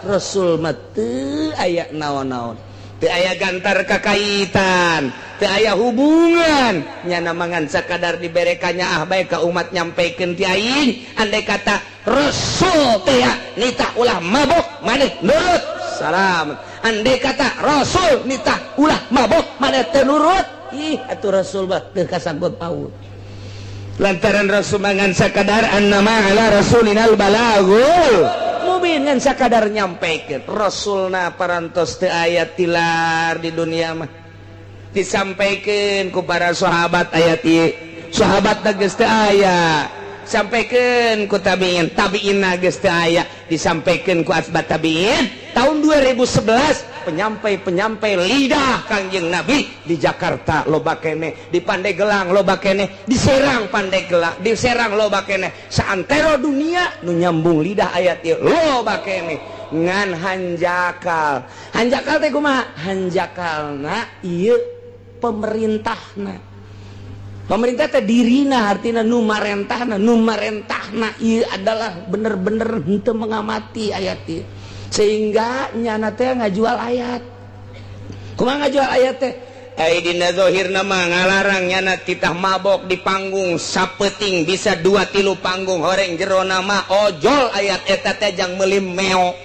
Rasul mah teu aya naon-naon, teu aya gantar kakaitan, teu aya hubungan, nyana mah ngan sakadar diberekannya ah bae ka umat, nyampaikeun ti aing. Andai kata Rasul teh nitah ulah mabok, maneh nurut salamet. Andai kata Rasul nitah ulah mabok, maneh teu nurut, ih atuh Rasul mah teu kasangkut paut, lantaran Rasul ngan sakadar annama ala rasulinal balagul mubin, ngan sakadar nyampaikeun. Rasulna parantos teu aya tilar di dunia mah, disampaikan ku para sahabat ayat ieu. Sahabat geus teu aya. Sampaikan ku tabiin, tabiin geus teu aya, disampaikan ku atba tabiin. Tahun 2011 penyampai-penyampai lidah Kangjeng Nabi di Jakarta loba keneh, di Pandeglang loba keneh, di Serang Pandeglang, di Serang loba keneh, saantero dunia nu nyambung lidah ayat ieu loba keneh. Ngan hanjakal, hanjakal teh kumaha? Hanjakalna ieu pemerintahna. Pemerintah teh dirina artina nu marentahna, nu marentahna ieu adalah bener-bener henteu mengamati ayat ieu. Sehingga nyana teh ngajual ayat. Kumaha ngajual ayat teh? Ai dina zahirna mah ngalarang nyana titah mabok di panggung sapeting bisa 2-3 panggung horeng jerona mah ojol ayat eta teh jang meuli meo.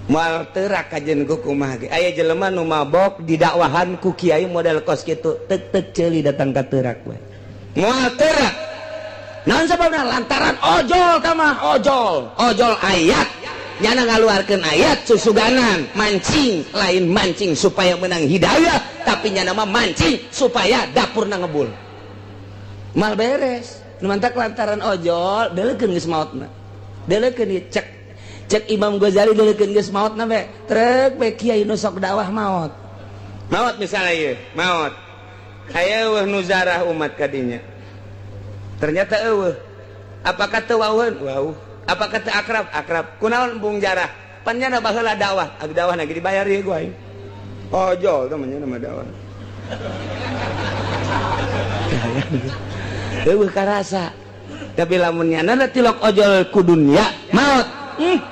Moal teurak kajen ku kumaha ge. Aya jelema nu mabok didakwahan ku kiai model kos kitu, tek-tek ceuli datang ka teurak we. Moal teurak. Naon sababna? Lantaran ojol ka mah, ojol, ojol ayat. Nyana ngaluarkeun ayat susuganan, mancing, lain mancing supaya menang hidayah, tapi nyana mah mancing supaya dapurna ngebul. Mal beres. Nu mantak lantaran ojol, deulekeun geus maotna. Deulekeun ieu cek cek Imam Ghazali deulekeun geus maotna be. Trek be kiai nu sok dakwah maot. Maot misalnya ieu, maot. Aya eueuh nu zarah umat kadinya. Ternyata eueuh. Apakah teu wauheun? Wauh. Apakah teu akrab? Akrab. Kunaon embung jarah? Pan nyana baheula dakwah. Abi dakwah lagi dibayar ieu ku aing. Ojol teh mah nyana mah dakwah. Eueuh karasa. Tapi lamun nyana tilok ojol ku dunya maot.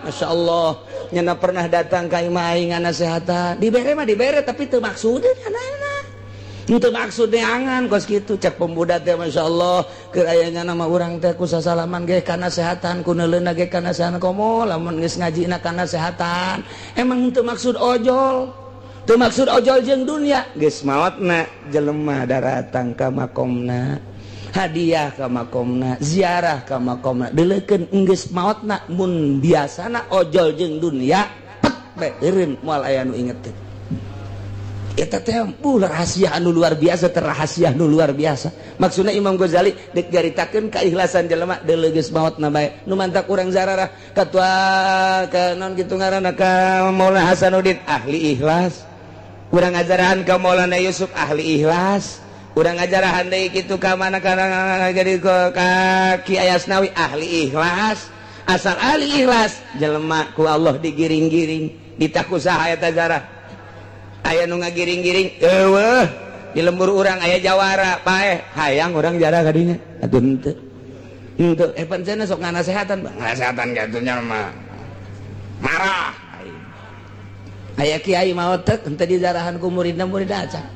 Masya Allah, nyana pernah datang ka imah aing ngasehatan. Dibere mah dibere tapi teu maksudna nyana. Teu maksud neangan kos kitu cek pemuda teh Masya Allah keur aya nyana mah urang teh ku sasalaman ge kana sehatan ku neuleuna ge kana sehatan komo lamun geus ngajina kana sehatan. Emang teu maksud ojol. Teu maksud ojol jeung dunya geus maotna jelema daratang ka makomna. Hadiah ka makomna, ziarah ka makomna, deulekeun enggeus maotna mun biasana ojol jeung dunya pet bae eureun moal aya nu inget teh. Eta teh rahasia anu luar biasa, terrahasia anu luar biasa. Maksudna Imam Ghazali deuk nyaritakeun keikhlasan jelema deuleu geus maotna bae. Nu mantak urang zararah katua ka naon kitu ngaranna ka Maulana Hasanuddin ahli ikhlas. Urang ngajarahan ka Maulana Yusuf ahli ikhlas. Urang ngajarahan deui kitu ka mana kana jadi ka Ki Ayasnawi ahli ikhlas. Asal ahli ikhlas jelema ku Allah digiring-giring ditaku saha eta zarah. Aya nu ngagiring-giring eueuh di lembur urang aya jawara paeh hayang urang jarah ka dinya atuh henteu henteu pan cenah sok nganasehatan nganasehatan kitu nya mah marah aya kiai maot teh henteu dijarahan ku muridna murid acan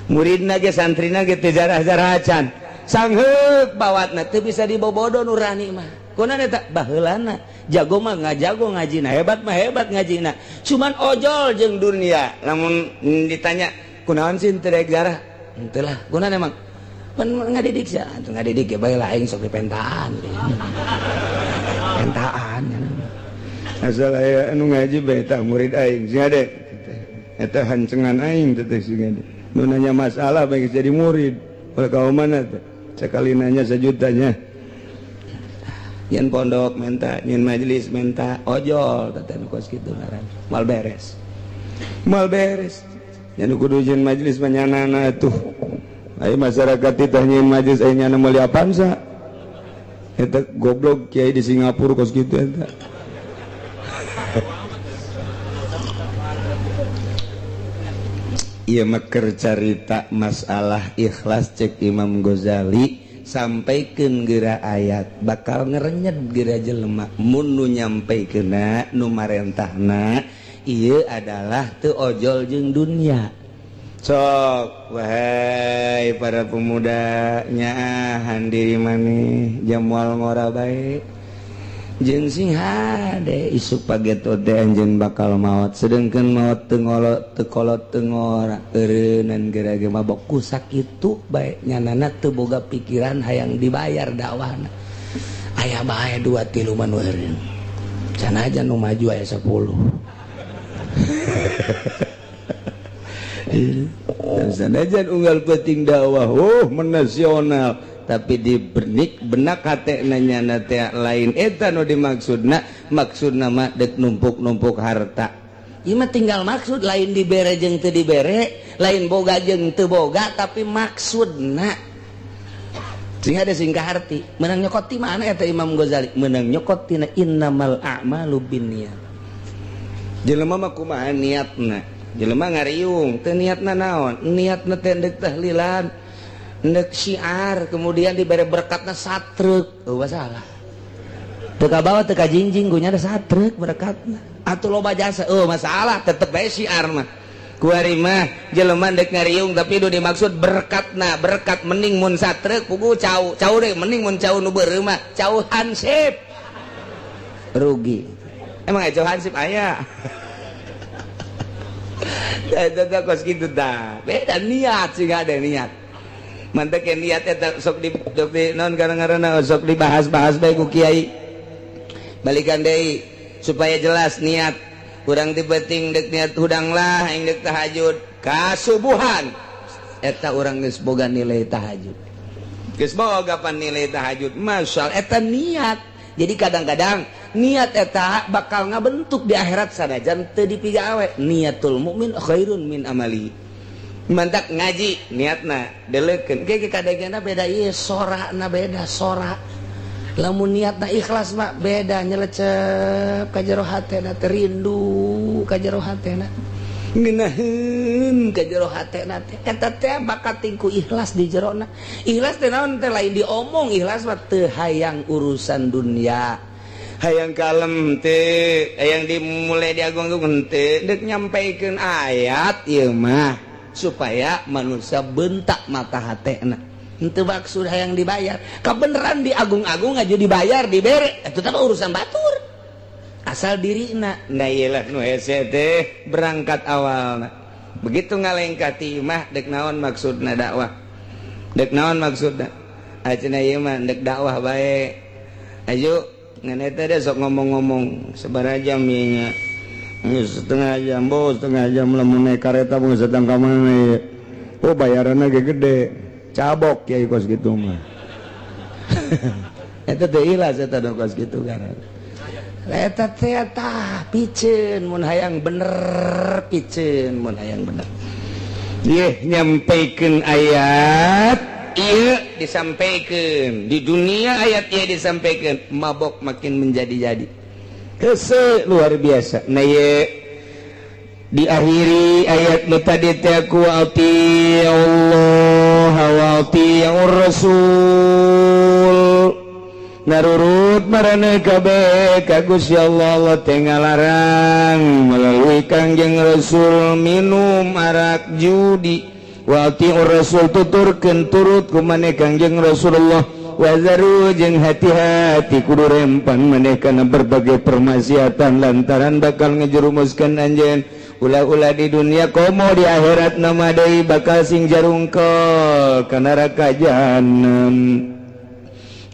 muridna ge santrina ge teu jarah-jarah acan sangheuk bawatna teu bisa dibobodo nurani mah kunaon eta baheulana jago mah ngajago ngajina hebat mah hebat ngajina cuman ojol jeung dunia lamun ditanya kunaon sih teu rek jarah henteu lah kunaon emang pan ngadidik sia atuh ngadidik ge bae lah aing sok dipentaan pentaan asal aya anu ngaji bae tah murid aing sing ade eta hancengan aing teh sing ade nu nanya masalah bae jadi murid ulah ka mana teh sakali nanya sejutanya nyen pondok menta, nyen majelis menta, ojol teh nu kos kitu ngaran. Mal beres. Mal beres. Nya nu kudu nyen majelis mah nyanana atuh. Aya masyarakat titah nyen majelis aya nyana meuli Avanza. Eta goblok kiai di Singapura kos kitu eta. Ieu mah keur carita masalah ikhlas cek Imam Ghazali sampaikeun geura ayat bakal ngerenyet geura jelema mun nu nyampaikeunna nu marentahna ieu adalah teu ojol jeung dunya. Sok wahai para pemuda nyaahan diri maneh jamual ngora bae jeung sing hade isuk pageto teh anjeun bakal maot sedengkeun maot teu ngolot teu kolot teu ngora eureunnan geura ge mabok ku sakitu bae nyanana teu boga pikiran hayang dibayar dakwahna aya bae 2 3 mah nu eureun sanajan nu maju aya 10 Sanajan unggal penting dakwah, oh menasional. Tapi di benik benak hate nanya teh lain eta nu dimaksudna, maksudna mah dek numpuk-numpuk harta. Ieu mah tinggal maksud, lain dibere jeung teu dibere, lain boga jeung teu boga, tapi maksudna. Sehingga ada sing kaharti, menang nyokot ti mana eta Imam Ghazali? Menang nyokot tina innamal a'malu binniyat. Jelema mah kumaha niatna? Jelema ngariung, teu niatna naon? Niatna teh ndek tahlilan, ndek syiar, kemudian dibere berkatna satruk. Oh, masalah. Teu kabawa teu kajingjing, gunya ada satruk berkatna. Atuh loba jasa, oh masalah, tetep bae syiar mah. Kuari mah jelema dek ngariung tapi nu dimaksud berkatna, berkat mending mun satruk pugu cau, cau deh mending mun cau nu beureum mah, cau hansip. Rugi. Emang aya cau hansip aya. Eta kos kitu tah. Beda niat sih, ada niat. Mantek niat eta sok di non kadang-kadang sok dibahas-bahas bae ku kiai. Balikan deui supaya jelas niat. Kurang dibeting dek niat hudang lah aing dek tahajud kasubuhan, eta urang geus boga nilai tahajud, geus boga pan nilai tahajud, masya Allah, eta niat. Jadi kadang-kadang niat eta bakal ngabentuk di akhirat sanajan teu dipigawe. Niatul mukmin khairun min amali. Mantak ngaji niatna deleukeun ge kadangna beda ieu sorana, beda sora. Lamun niatna ikhlas mah beda, nyelecep ka jero hatena teh, rindu ka jero hatena, ngeunaheun ka jero hatena teh. Eta teh bakat tingku ikhlas di jerona. Ikhlas teh naon teh? Lain diomong, ikhlas mah teu hayang urusan dunia, hayang kalem teh, hayang dimulai diagung-agung teh, dek nyampaikeun ayat ieu mah supaya manusia bentak mata hatena. Itu maksud hayang dibayar. Kebenaran diagung-agung aja dibayar, dibere, itu tak urusan batur, asal dirina. Nah, iyalah nu hese teh berangkat awalna begitu ngalengkah ti imah, dek naon maksudna dakwah, dek naon maksudna acenah ieu mah dek dakwah bae. Ayo ngan eta deh sok ngomong-ngomong sabaraha jam ieu nya? Setengah jam, bos, setengah jam. Lamun naik kareta mun sedang ka mana ieu? Oh, bayaranna ge gede. Cabok kiai kos gitu mah. Eta teh ikhlas, eta kos gitu kan. Eta teh tah piceun mun hayang bener, piceun mun hayang bener. Yeh, nyampaikeun ayat ieu disampaikan di dunia, ayat ieu disampaikan, mabok makin menjadi-jadi. Hese luar biasa. Nah, ye diakhiri ayat nu tadi teh ku Allah wa atiur rasul, narurut maraneh kabeh ka Gusti Allah. Allah teh ngalarang melalui Kangjeng Rasul minum arak, judi. Wa atiur rasul, tuturkeun turut ku maneh Kangjeng Rasulullah. Wazaru, jeung hati-hati, kudu rempan maneh kana berbagai permaksiatan lantaran bakal ngejerumuskan anjeun ulah-ulah di dunia komo di akhirat nama deui bakal sing jarungkol ka neraka jahanam.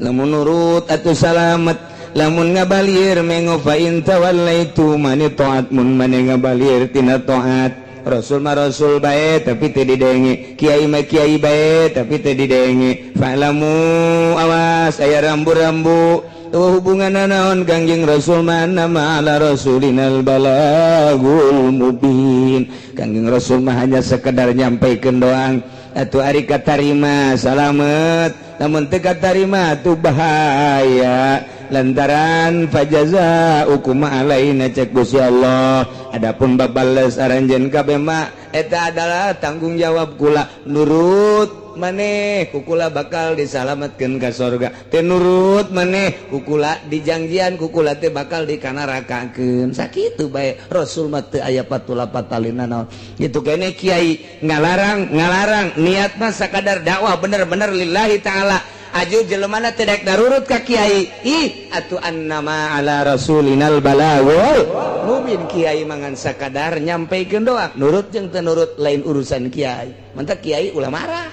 Lamun nurut atuh salamet, lamun ngabalir mengo. Fa in tawallaitu mani taat, mun mane ngabalir tina taat Rasul mah, Rasul bae tapi teu didenge, kiai mah kiai bae tapi teu didenge, fa'lamu, awas aya rambu-rambu. Tuh hubungan naon Kangjeng Rasul mana ma ala rasulinal balagul mubin. Kangjeng Rasul mah hanya sekedar nyampaikan doang. Atuh ari katarima salamet, namun teu katarima tuh bahaya lantaran fajaza hukum alaina cek Gusti Allah. Adapun babales aranjeun kabeh mah eta adalah tanggung jawab kula. Nurut maneh kukula bakal disalamatkeun ka sorga, teu nurut maneh kukula dijangjian kukula teh bakal dikanarakakeun. Sakitu bae, Rasul mah teu aya patula patalina naon gitu kene. Kiai ngalarang ngalarang, niat mah sakadar dakwah bener-bener lillahi ta'ala. Aju jelemana tidak darurut ka kiai, ih atuh annama ala rasulinal balagul mubin. Kiai mangan sakadar nyampaikeun doang, nurut jeung teu nurut lain urusan kiai. Mantak kiai ulah marah,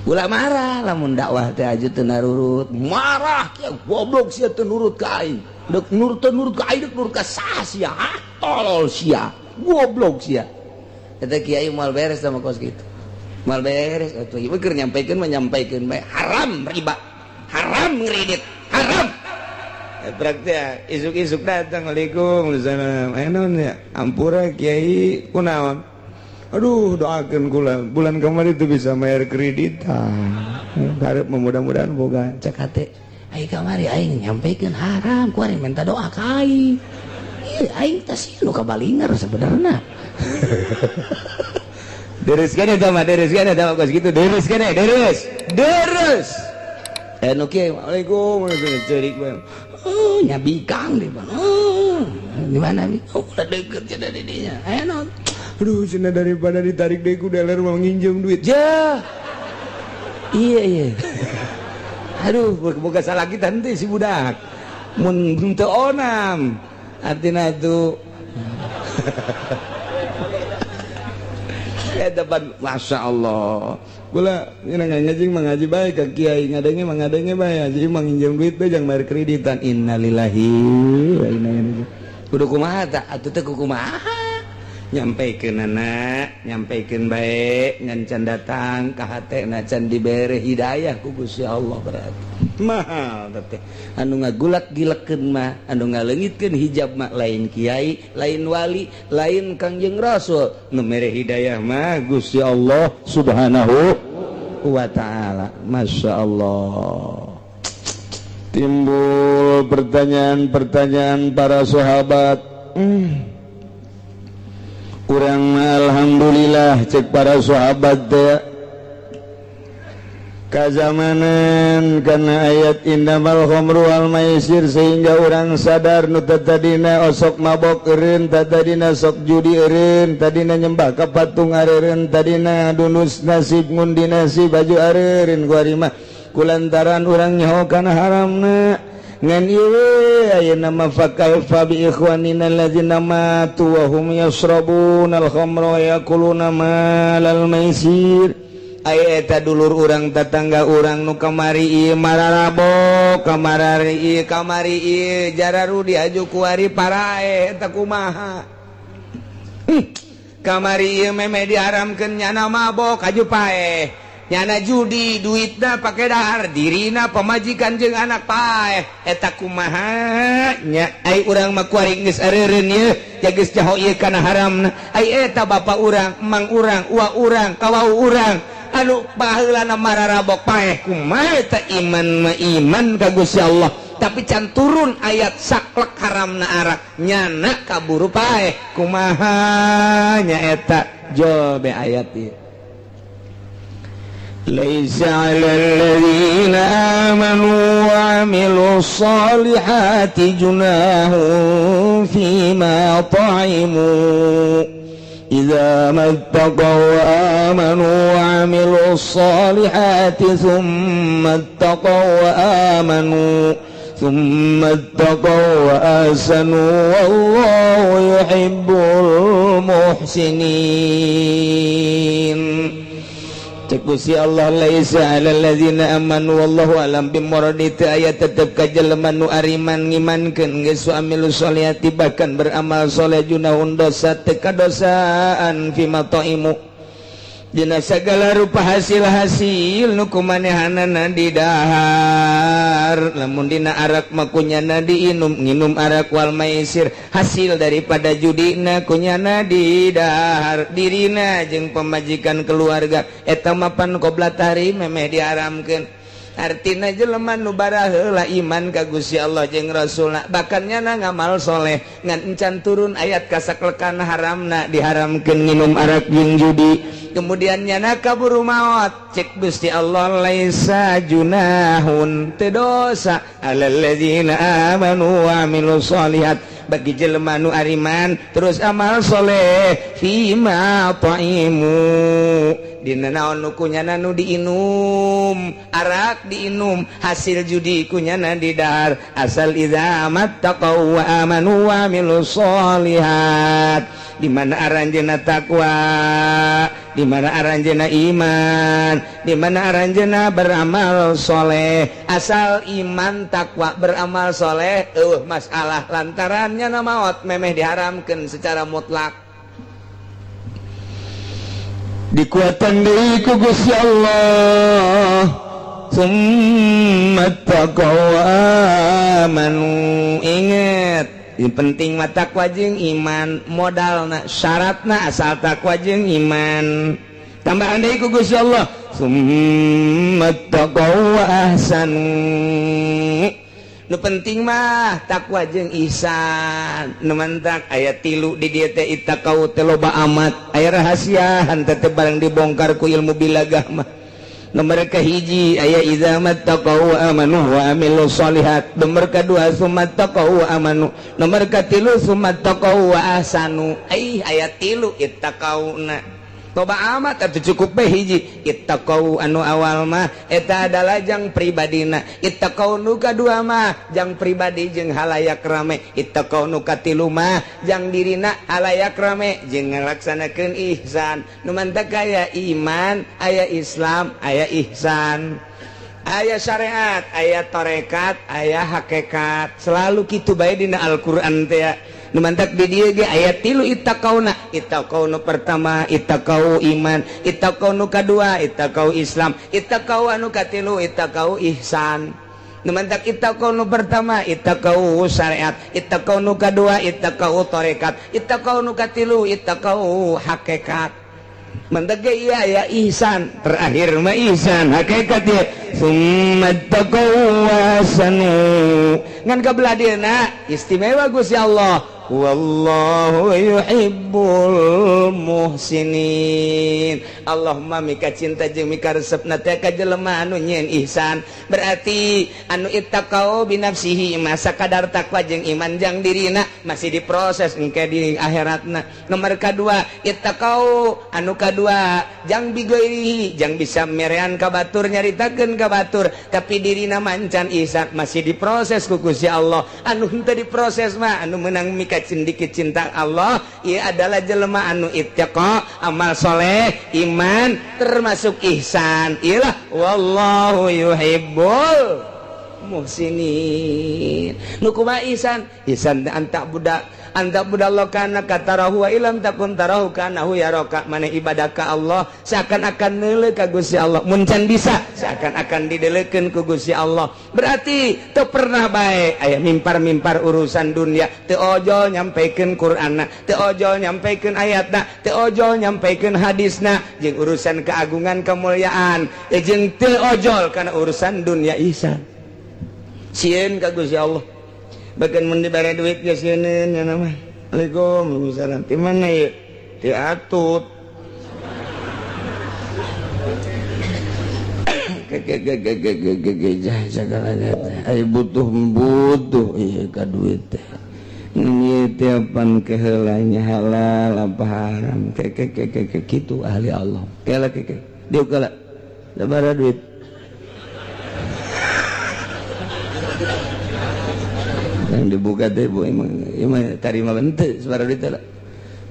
ulah marah lamun dakwah teh aju teu narurut. Marah kiai, goblok sia teu nurut ka aing, dek nurut teu nurut ka aing, dek nurut ka saha sia? Ah, tolol sia, goblok sia. Eta kiai moal beres sama kos kitu. Mal beres atuh ieu keur nyampaikeun mah nyampaikeun bae haram riba, haram ngredit, haram. Praktik isuk-isuk datang, waalaikumsalam. Aya naon ya? Ampura kiai, kunaon? Aduh, doakeun kula bulan kemarin itu bisa bayar kreditan. Harap mudah-mudahan boga cek hate. Ai kamari aing nyampaikeun haram, ku aing minta doa ka aing. Ieu aing teh sieun nu kabalingar sebenarna. Deres kan eta mah, deres kan eta mah kos kitu, deres kan deres. Deres. Nu kieu, waalaikum ceurik bae. Oh, nyabikang di mana? Oh, di mana? Oh, udah deket ya dari dinya. Ayo naon? Aduh, cenah daripada ditarik deui ku dealer mau nginjem duit. Ja. Iya, iya. Aduh, boga salah kita henteu si budak. Mun teu onam. Artina itu eta pan Masya Allah. Kula ngaji mengaji bae ka kiai, ngadenge mengadenge bae, jadi manginjem duit bae jang bayar kreditan. Innalillahi wa inna ilaihi raji'un. Kudu kumaha tah? Atuh teh kumaha? Nyampaikeunana, nyampaikeun bae ngan can datang ka hatena can dibere hidayah ku Gusti Allah berarti. Mahal teh. Anu ngagulak-gilekeun mah, anu ngaleungitkeun hijab mah lain kiai, lain wali, lain Kangjeng Rasul. Nu mere hidayah mah Gusti Allah Subhanahu wa ta'ala. Masya Allah. Timbul pertanyaan-pertanyaan para sahabat. Kurang alhamdulillah cek para sahabat teh kazamanan karena ayat innamal khamru wal maisir sehingga orang sadar nu tadina osok mabok eureun, tadina sok judi eureun, tadina nyembah ka patung areureun, tadina dunus nasib ngundi nasib baju areureun kuari mah kulantaran urang nyaho kana haramna. Ngan ieu ayeuna mah fakaifa bi ikhwanina allazina matu wa hum yashrabuna al-khamra wa yakuluna malal maisir. Aya eta dulur urang, tetangga urang nu kamari ieu mararabok, kamarari ieu, kamari ieu jararudi aju kuari parae eta kumaha? Kamari ieu meme diharamkeun nyana mabok aju paeh. Nyana judi duitna pake dahar dirina pamajikan jeung anak paeh eta kumaha nya? Ai urang mah kuari geus areureun ieu ja geus jaho ieu kana haramna. Ai eta bapa urang, emang urang, uwa urang, kawau urang anu baheulana mararabok paeh kumaha eta? Iman mah iman ka Gusti Allah, tapi can turun ayat saklek haramna arak nyana kaburu paeh kumaha nya eta? Jobe ayat ieu. ليس على الذين آمنوا وعملوا الصالحات جناح فيما طعموا إذا ما اتقوا وآمنوا وعملوا الصالحات ثم اتقوا وآمنوا ثم اتقوا وأحسنوا والله يحب المحسنين. Cek Gusti Allah laisa alal ladzina amanu wallahu alam bimuradi teu aya tetep ka jelema nu ariman ngimankeun geus amilu sholihati bahkan beramal soleh junahun dosa teu kadosaan fima taimu dina sagala rupa hasil-hasil nu kumanehanana didahar. Lamun dina arak mah kunyana diinum, nginum arak, wal maisir hasil daripada judina kunyana didahar dirina jeung pamajikan keluarga eta mapan qobla tahrim memeh diharamkeun. Artina jelema nu baraheula iman ka Gusti Allah jeung Rasulna bahkan nyana ngamal soleh ngan encan turun ayat kasaklekan haramna diharamkeun nginum arak jeung judi kemudian nyana kaburu maot, cek Gusti Allah laisa junahun teu dosa alal ladzina amanu wa amilus solihat bagi jelema nu ariman terus amal soleh fima taimu dina naon nu kunyana nu diinum, arak diinum, hasil judi kunyana didahar, asal idza mattaqau wa amanu wa amilus solihat. Di mana aranjeuna takwa, di mana aranjeuna iman, di mana aranjeuna beramal soleh. Asal iman, takwa, beramal soleh eueuh masalah lantarannya na maot memeh diharamkeun secara mutlak. Dikuatan deui ku Gusti Allah. Summa taqaw amanu. Inget, yang penting mah takwa jeung iman, modalna, syaratna asal takwa jeung iman. Tambahan deui ku Gusti Allah, summa taqaw wa ahsanu. Nu penting mah takwa jeung ihsan. Nu mantak aya tilu di dieu teh, ittaqau teh loba amat, aya rahasia henteu teh barang dibongkar ku ilmu bilagah mah. Nomor kahiji aya idza mattaqau wa amanu wa amilu sholihat. Nomor kadua summa taqau wa amanu. Nomor katilu summa taqau wa ahsanu. Ai aya tilu ittaqauna. Loba amat atuh, cukup bae hiji. Ittaqau anu awal mah eta adalah jang pribadina. Ittaqau nu kadua mah jang pribadi jeung halayak rame. Ittaqau nu katilu mah jang dirina, halayak rame, jeung ngalaksanakeun ihsan. Nu mantak aya iman, aya Islam, aya ihsan, aya syariat, aya tarekat, aya hakikat. Selalu kitu bae dina Al-Qur'an teh. Nu mantak di dieu ge aya tilu ittaqauna. Ittaqau nu pertama ittaqau iman, ittaqau nu kadua ittaqau Islam, ittaqau anu katilu ittaqau ihsan. Nu mantak ittaqau nu pertama ittaqau syariat, ittaqau nu kadua ittaqau tarekat, ittaqau nu katilu ittaqau hakikat. Mantak ge iya aya ihsan, terakhir mah ihsan hakikat ya. Summa taqau wa ahsanu. Ngan kabelah dieuna istimewa Gusti Allah, wallahu yuhibbul muhsinin. Allahumma mika cinta jeung mika resepna teh ka jelema anu nyieun ihsan. Berarti anu ittaqau binafsihi masa kadar takwa jeung iman jang dirina masih diproses engke di akhiratna. Nomor kadua ittaqau anu kadua jang bigoirihi, jang bisa merean ka batur, nyaritakeun ka batur, tapi dirina mancan ihsan, masih diproses ku Gusti Allah. Anu henteu diproses mah, anu menang mika cindiki cinta Allah ia adalah jelema anu ittaqa, amal soleh, iman, termasuk ihsan. Iyalah wallahu yuhibbul muhsinin. Nu kumaha ihsan? Ihsan anta budak anta budallah kana katarahu wa ilam takun tarahu kanahu yaraka. Mana ibadah ka Allah seakan-akan neuleuh ka Gusti Allah, mun can bisa seakan-akan didelekeun ku Gusti Allah. Berarti teu pernah bae aya mimpar-mimpar urusan dunia, teu ojol nyampaikan Qur'anna, teu ojol nyampaikan ayatna, teu ojol nyampaikan hadisna jeung urusan keagungan kemuliaan, jeung teu ojol kana urusan dunia. Ihsan sieun ka Gusti Allah, bahkan mun dibere duit ge sieun ya nama. Assalamualaikum. Waalaikumsalam. Di mana ya? Di Atut. Butuh butuh iya ka duit teh. Ini tiapan kehelanya halal apa haram ke ke ke ke ke kitu ahli Allah. Kela ke ke dia kela sabaraha duit yang dibuka teh bu emang emang tarima bente sabaraha duit lah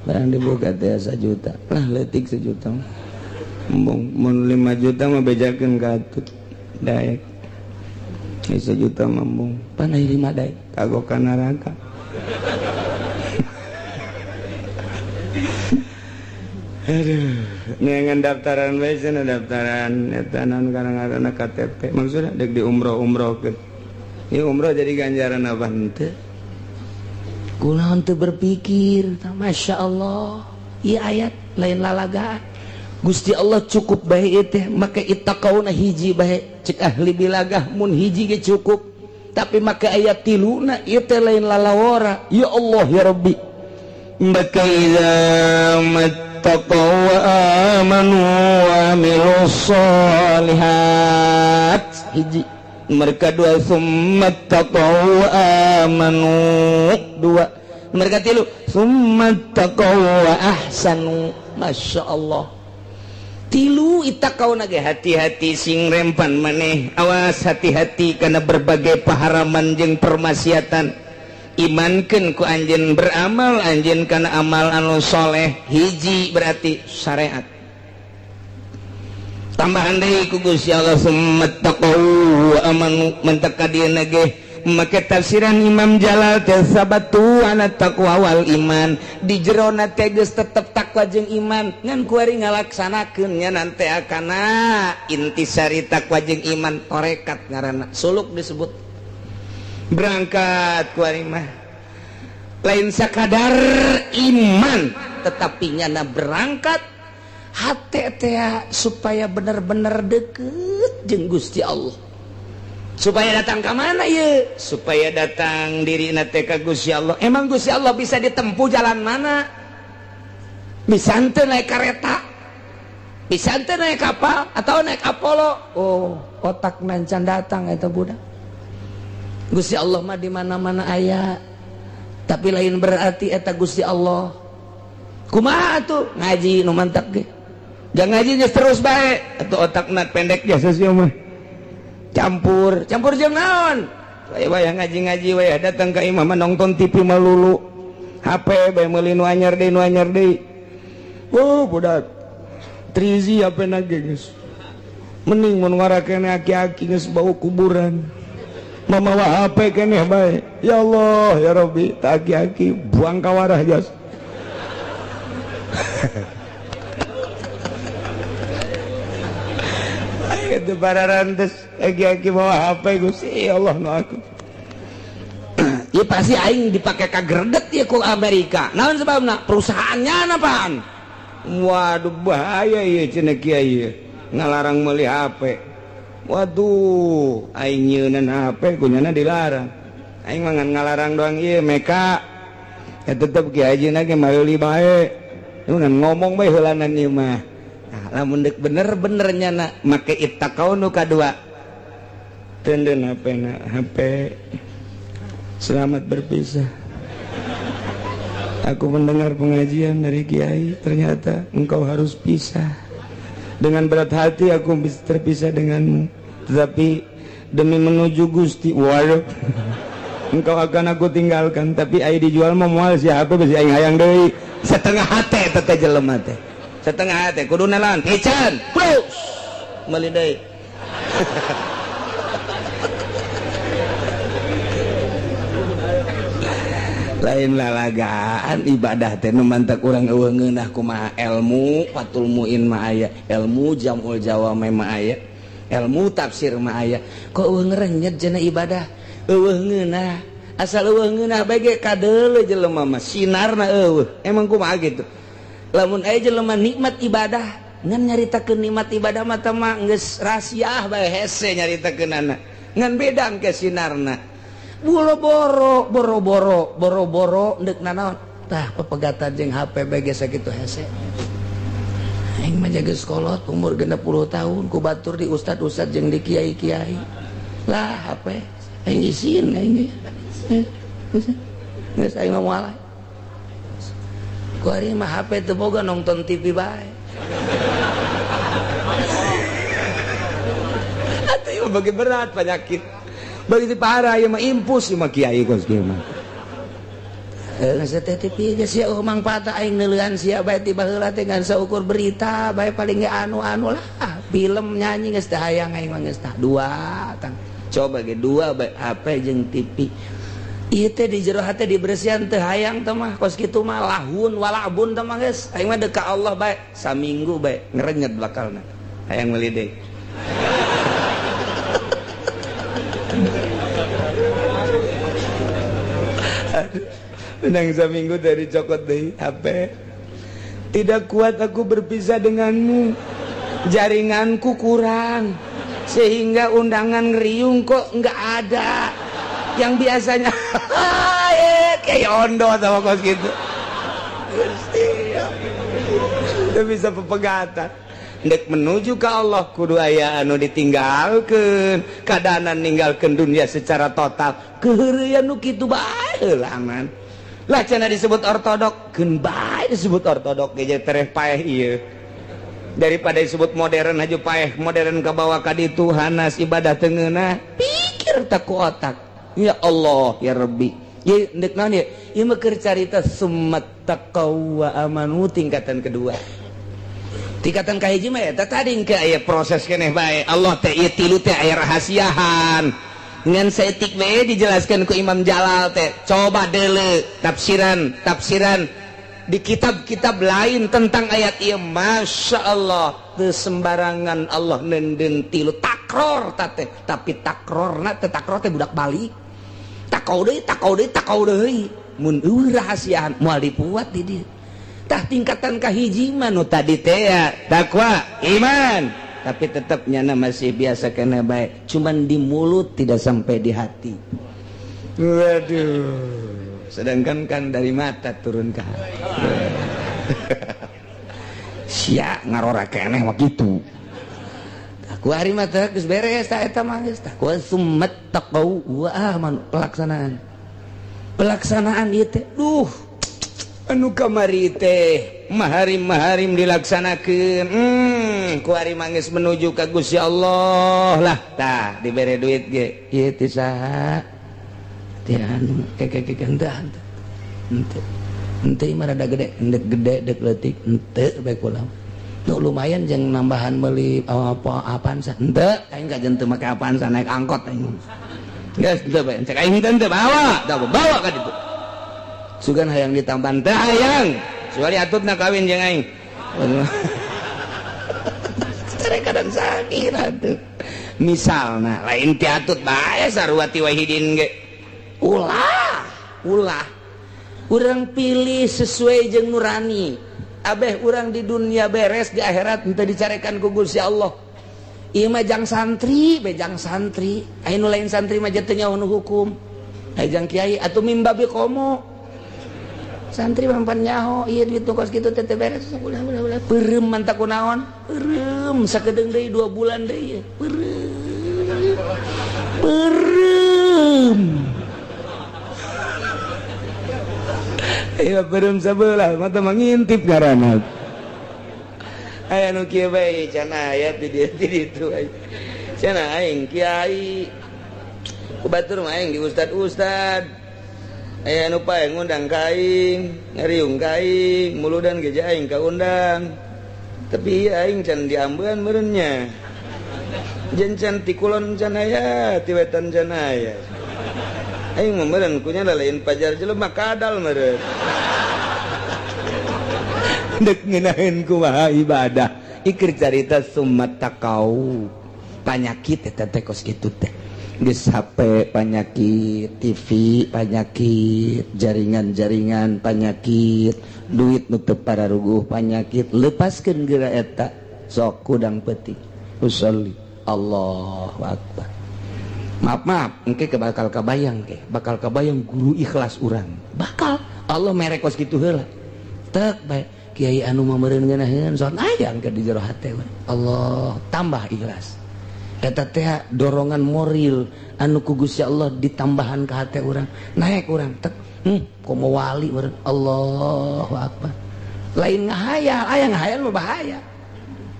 barang dibuka teh 1 juta lah, leutik 1 juta embung. Mun 5 juta mah bejakeun ka Atut daek. 1 juta mah embung pan aya 5 daek kagok ka neraka. Aduh, neangan daftaran bae cenah, daftaran eta naon karang-karana KTP maksudna deuk di umroh-umrohkeun. Ieu umroh jadi ganjaran apa henteu? Kunaon teu berpikir, Masya Allah, ieu ayat lain lalagaan. Gusti Allah cukup bae ieu teh, make ittaqauna hiji bae, cek ahli bilagah mun hiji ge cukup. Tapi make ayat tiluna ieu teh lain lalawara. Ya Allah ya Rabbi. Maka idza mattaqaw wa amanu wa amilus sholihat hiji. Mereka dua summa taqaw wa amanu dua. Mereka tilu summa taqaw wa ahsanu. Masya Allah. Tilu ittaqauna ge hati-hati sing rempan maneh, awas hati-hati karena berbagai paharaman jeung permaksiatan. Imankeun ku anjeun, beramal anjeun kana amal anu soleh hiji berarti syariat. Tambahan deui ku Gusti Allah summa taqaw wa amanu, mentak ka dieuna ge Make tafsiran Imam Jalal teh sabatu ana taqwa wal iman. Di jerona teh geus tetep takwa jeung iman, ngan kuari ngalaksanakeun nya nanti akana intisari takwa jeung iman torekat ngaranna. Suluk disebut. Berangkat kuari mah. Lain sakadar iman, tetapi nyana berangkat hate teh supaya bener-bener deket jeung Gusti Allah. Supaya datang ke mana ye? Supaya datang diri teh ka Gusti Allah. Emang Gusti Allah bisa ditempuh jalan mana? Bisa henteu naik kereta? Bisa henteu naik kapal atau naik Apollo? Oh, otak nancan datang eta budak. Gusti Allah mah di mana-mana aya. Tapi lain berarti eta Gusti Allah. Kumaha tuh ngaji nu mantap ge. Jangan ngaji geus terus bae atuh otakna pendek jasa sia mah. Campur, campur jeung naon? Waya ngaji-ngaji waya datang ka imah mah nonton TV melulu. HP bae meuli nu anyar deui nu anyar deui. Oh, budak. Trizi HP na ge geus. Mending mun ngarakene aki-aki geus bau kuburan. Mamawa HP keneh bae. Ya Allah, ya Rabbi, tak aki-aki buang kawarah jas. Itu para rantes aki-aki bawa HP Gusti ya Allah nu aku. Ya pasti aing dipake ka greget ya ku Amerika. Naon sebabna? Perusahaannya apaan? Waduh bahaya ieu cenah kiai ngalarang meuli HP. Waduh, aing nyeunan HP kunyana dilarang. Aing mah ngan ngalarang doang ieu meka. Ya tetep kiai haji ge meuli bae. Ngan ngomong bae heulanan ieu mah. Nah, lamun deuk bener-bener nyana make ittaqau nu kadua. Tenden HP na, HP. Selamat berpisah. Aku mendengar pengajian dari kiai, ternyata engkau harus pisah. Dengan berat hati aku terpisah denganmu, tetapi demi menuju Gusti, waduh, engkau akan aku tinggalkan. Tapi ai dijual mah moal siapa besi aing hayang deui. Setengah hate teh jelema teh. Setengah hate kudu nalan piceun. Plus meuli deui. Lain lalagaan ibadah teh nu mantak urang eueuh ngeunah kumaha ilmu Fathul Muin mah aya, ilmu Jamul Jawami mah aya, ilmu tafsir mah aya. Kok eueuh ngerenyet cenah ibadah? Eueuh ngeunah. Asal eueuh ngeunah bae ge kadeuleu jelema mah sinarna eueuh. Emang kumaha gitu? Lamun aya jelema nikmat ibadah, ngan nyaritakeun nikmat ibadah mah teh mah geus rahasiah bae hese nyaritakeunana. Ngan beda engke sinarna. Boro-boro, boro-boro, boro-boro ndek nanaon. Tah pepegatan jeung HP bae ge sakitu hese. Aing mah jaga sekolot umur 60 tahun ku batur di ustad-ustad jeung di kiai-kiai. Lah HP aing isin aing. Geus aing mah moal. Ku ari mah HP teu boga nonton TV bae. Atuh ieu bagi berat penyakit. Begitu parah ya mah impus ya mah kiai kos kieu mah. Geus teh TV geus sia mangfaat aing neuleuan sia bae ti baheula teh ngan saukur berita bae paling ge anu-anu lah. Film nyanyi geus teh hayang aing mah geus tah dua tang. Coba ge dua bae HP jeung TV. Ieu teh di jero hate dibersihan teh hayang teh mah kos kitu mah lahun walabun teh mah geus. Aing mah deuk ka Allah bae saminggu bae ngerenyet bakalna. Hayang meuli deui. Menang seminggu dari cokot deh HP. Tidak kuat aku berpisah denganmu. Jaringanku kurang sehingga undangan ngeriung kok nggak ada. Yang biasanya kayak ondo sama kos gitu. Itu bisa pepegatan. Ndek menuju ke Allah kudu aya anu ditinggalkeun, kadanan ninggalkeun dunia secara total. Keheureuyan nu kitu bae heulangan. Lah cenah disebut ortodok, keun bae disebut ortodok ge tereh paeh ieu. Daripada disebut modern aja paeh, modern kabawa ka ditu hanas ibadah teu ngeunah. Pikir tak ku otak. Ya Allah ya Rabbi. Ieu ndek naon ieu? Ieu mah keur carita summat taqaw wa amanu tingkatan kedua. Tingkatan kahiji mah eta tadi engke aya proses keneh bae. Allah teh ieu tilu teh aya rahasiahan. Ngan saeutik we dijelaskan ku Imam Jalal teh. Coba deuleu tafsiran tafsiran di kitab-kitab lain tentang ayat ieu, Masya Allah, teu sembarangan Allah neundeun tilu takror teh, tapi takrorna teh takror teh budak balik, takau deui, takau deui, takau deui. Mun eueuh rahasiaan moal dipuat di dieu. Tah, tingkatan kahiji mah nu tadi teh ya, takwa iman, tapi tetap nyana masih biasa kena baik, cuman di mulut, tidak sampai di hati. Waduh, sedangkan kan dari mata turun ke hati. Sia ngarora keneh mah kitu. Aku hari mah teh geus beres ta eta mah, geus takwa summat taqau wa aman. Pelaksanaan, pelaksanaan ieu teh, duh, anu kamari teh maharim-maharim dilaksanakeun, kuari mangis menuju ka Gusti Allah lah. Tah, dibere duit ge ieu teh saha teh anu keke keke, henteu henteu henteu henteu, mah rada gede, endek gede dek leutik, henteu bae kula nu lumayan jeung nambahan meuli apa apaan sa, henteu aing kajen teu make apaan sa, naik angkot aing geus henteu bae cek aing, henteu henteu, bawa bawa ka ditu. Sugan hayang ditambahan teh, hayang kecuali atutna kawin jeung aing. Kadang sakit atuh, misalna lain ti atut bae, sarua ti wahidin ge. Ulah, ulah urang pilih sesuai jeung nurani. Abeh urang di dunia beres, di akhirat henteu dicarekan ku Gusti Allah. Ieu mah jang santri, bejang santri. Aya nu lain santri mah teu nyaho nu hukum. Aya jang kiai atuh mimbabi komo. Santri mah pan nyaho ieu duit nu kos kitu teh teu beres, ulah ulah ulah. Peureum mantak kunaon? Peureum sakedeung deui, 2 bulan deui. Peureum. Peureum. Iya, peureum sabelah mata mangintip ngaranna. Aya nu kieu bae cenah, aya di dieu di ditu cenah, aing kiai ku batur mah aing di ustad-ustad. Aya nu pae ngundang ka aing, ngariung ka aing, muludan ge aing kaundang. Tapi aing can diambean meureun nya. Jeung can ti kulon can aya, ti wetan can aya. Aing mah meureun kunya lain pajar jelema kadal meureun. Dek ngeunaheun kumaha ibadah. Ikir carita summat takau. Panyakit eta teh kos kitu teh. Geus HP panyakit, TV panyakit, jaringan-jaringan panyakit, duit nu teu pararuguh panyakit, lepaskeun geura eta. Sok kudang peuting. Usolli Allahu akbar. Maaf maaf, engke bakal kabayang ke, bakal kabayang guru ikhlas urang. Bakal Allah mere kos kitu heula. Tek bae kiai anu mah meureun ngeunaheun son aya engke di jero hate we. Allah tambah ikhlas. Eta teh dorongan moral anu ku Gusti Allah ditambahan ka hate urang, naik urang tek, komo wali meureun. Allahu akbar. Lain ngahayal, aya ngahayal mah bahaya.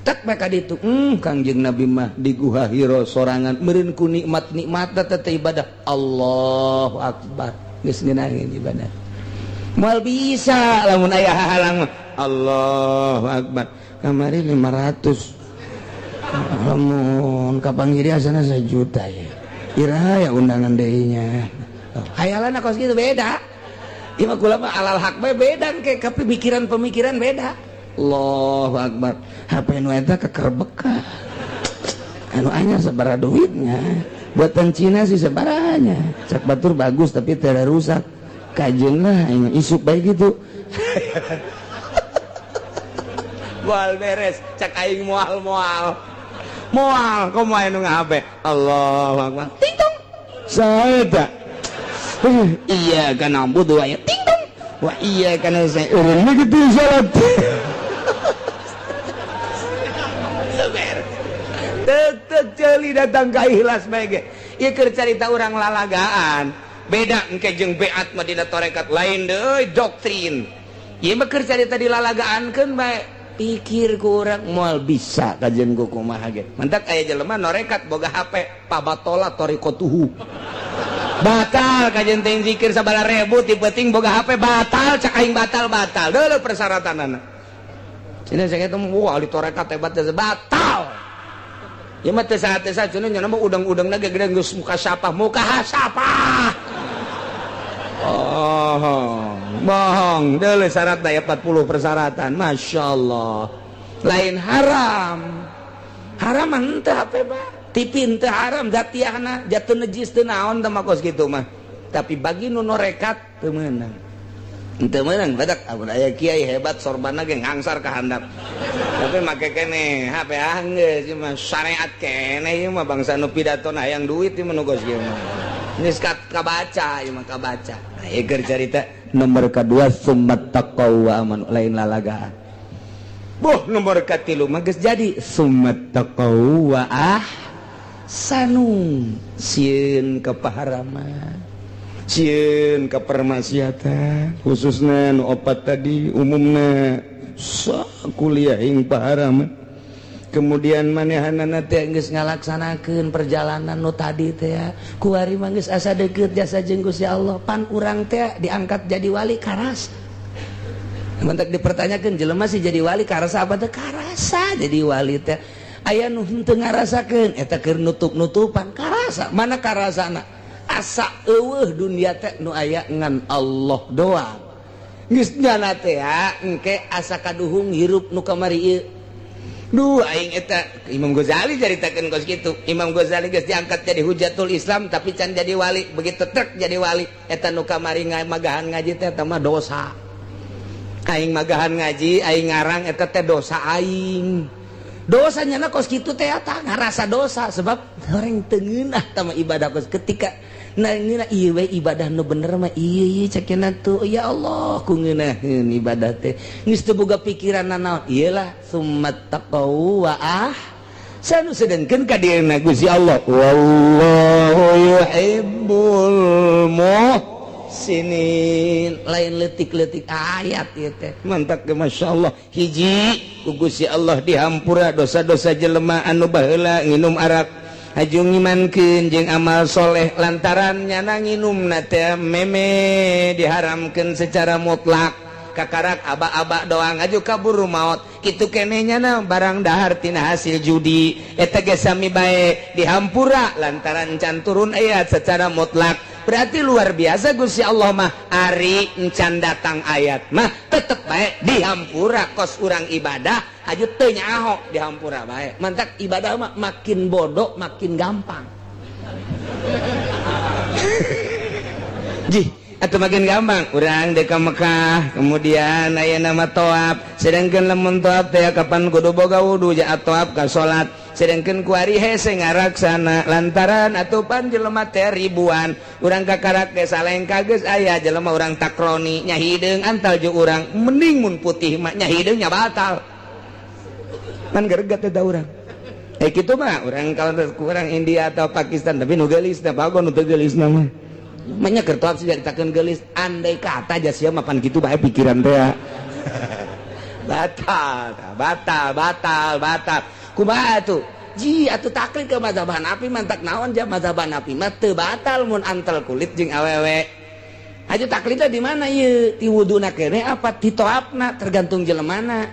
Tek bae ka ditu, Kangjeng Nabi mah di Guha Hiro sorangan meureun ku nikmat-nikmat teh ibadah. Allahu akbar. Geus ngeunaheun ibadah. Moal bisa lamun aya hahalang mah. Allahu akbar. Kamari 500. Lamun kapanggih asana 1 juta ya. Iraha ya undangan deui nya. Hayalan kos kitu beda. Ieu mah kula mah alal hak bae beda ke pemikiran-pemikiran beda. Allahu akbar. HP nu eta kekerbeka. Anu anyar sabaraha duitnya. Buatan Cina sih sabarahanya. Cak batur bagus tapi tidak rusak. Kajeun lah aing isuk bae gitu. Moal beres cak aing, moal moal. Moal komo aya nu ngahape. Allahu akbar. Ting tong. Saeta. Iya kana na'budu wa ting tong. Wa iya kana saya urang kitu salat. Tek ceuli datang ka ikhlas bae ge. Ieu keur carita urang lalagaan. Beda engke jeung beat mah dina tarekat lain deui doktrin. Ieu mah keur carita dilalagaankeun bae. Pikir ku urang moal bisa kajian ku kumaha ge. Mantak aya jelema norekat boga HP pabatola torikotuhu. Batal kajian teh zikir sabaraha ribu ti peuting boga HP batal cak aing, batal batal. Deuleu persyaratanana. Cina saya ketemu, wah ahli tarekat hebat batal. Ieu mah teu saha teu saha cenah nya mah udang-udangna ge gede geus muka sapah, muka sapah. Oh, bohong. Deuleu syarat aya 40 persyaratan. Masya Allah. Lain haram. Haram mah henteu HP mah. TV henteu haram zatiahna, jatuh najis teu naon teh mah kos kitu mah. Tapi bagi nu norekat teu meunang. Henteu meunang badak amun aya kiai hebat sorbanna ge ngangsar ka handap. Tapi make keneh HP ah geus ieu mah syariat keneh ieu mah bangsa nu pidato hayang duit ieu mah nu kos kieu mah. Geus kabaca ieu mah kabaca. Nah, ieu keur carita nomor kadua summat taqaw wa amanu lain lalagaan. Boh nomor katilu mah geus jadi summat taqaw wa ahsanu sieun ka paharaman. Sieun ka permaksiatan khususna nu opat tadi umumna kuliah ing paharaman. Kemudian manehanana teh geus ngalaksanakeun perjalanan nu tadi teh kuari mah geus asa deukeut jasa jeung Gusti Allah pan urang teh diangkat jadi wali karasa. Mentak dipertanyakeun jelema sih jadi wali karasa apa teh karasa jadi wali teh aya nu henteu ngarasakeun eta keur nutup-nutupan karasa mana karasana asa eueuh dunia teh nu aya ngan Allah doang geus nyana teh engke asa kaduhung hirup nu kamari ieu. Duh aing eta Imam Ghazali caritakeun kos kitu. Imam Ghazali geus diangkat jadi hujatul Islam tapi can jadi wali. Begitu trek jadi wali eta nu kamari magahan ngaji teh eta mah dosa. Aing magahan ngaji, aing ngarang eta teh dosa aing. Dosa nyana kos kitu teh eta ngarasa dosa sebab orang teu ngeunah tah ibadah kos ketika nah ngeunah ieu we ibadah nu bener mah ieu ieu cek cenah tuh ya Allah ku ngeunaheun ibadah teh geus teu boga pikiran nanaon ieu lah summat taqaw wa ahsanu sedengkeun ka dieuna Gusti Allah wallahu yuhibbul muhsinin lain leutik-leutik ayat ieu teh mantap ge masyaallah hiji ku Gusti Allah dihampura dosa-dosa jelema anu baheula nginum arak haju ngimankeun jeung amal soleh lantaran nyana nginumna teh meme diharamkeun secara mutlak kakarak aba-aba doang aju kabur maot kitu keneh nyana barang dahar tina hasil judi eta ge sami bae dihampura lantaran can turun ayat secara mutlak. Berarti luar biasa Gusti Allah mah ari encan datang ayat mah tetep bae dihampura kos urang ibadah aju teu nyaho dihampura bae. Mantak ibadah mah makin bodoh makin gampang. Jih atau makin gampang urang dek ka Mekah kemudian aya nama toab sedangkan lamun toab teh kapan kudu boga wudu ja toab ka salat sedangkan kuari hese ngaraksana lantaran atupan jelema teh ribuan urang kakarak ge salengka geus aya jelema urang takroni nya hideung antal jeung urang mending mun putih mah nya hideung nya batal pan greget eta urang kitu mah urang kalau kurang India atau Pakistan tapi nu geulis teh bago nu teu geulis mah banyak kertoap sih ceritakan gelis andai kata aja siapa mapan gitu bae pikiran teh batal batal batal batal kumaha tuh ji atuh taklid ke mazhab Hanafi mantak naon ja mazhab Hanafi mah teu batal mun antel kulit jeung awewe aja taklidna di mana ieu ti wuduna keneh apa ti toapna tergantung jelemana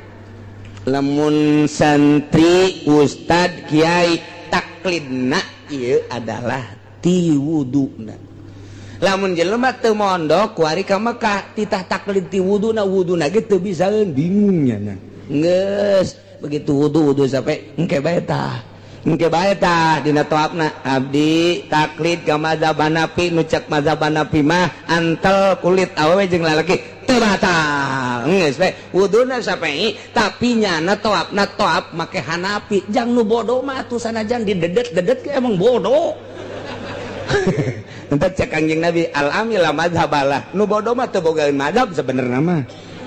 lamun santri ustad kiai taklidna ieu adalah ti wuduna lamun jelema teu mondok kuari ka Mekah titah taklid ti wuduna wuduna ge teu bisaeun bingung nya geus begitu wudu wudu sampai engke bae tah engke bae tah dina toapna abdi taklid ka mazhab Hanafi nu cek mazhab Hanafi mah antel kulit awewe jeung lalaki teu batal geus we wuduna sampai tapi nyana toapna toap make Hanafi jang nu bodoh mah atuh sanajan didedet-dedet ge emang bodoh. Entah cek Kangjeng Nabi al-amil mazhabalah nu bodoh mah teu bogaeun mazhab sebenarnya mah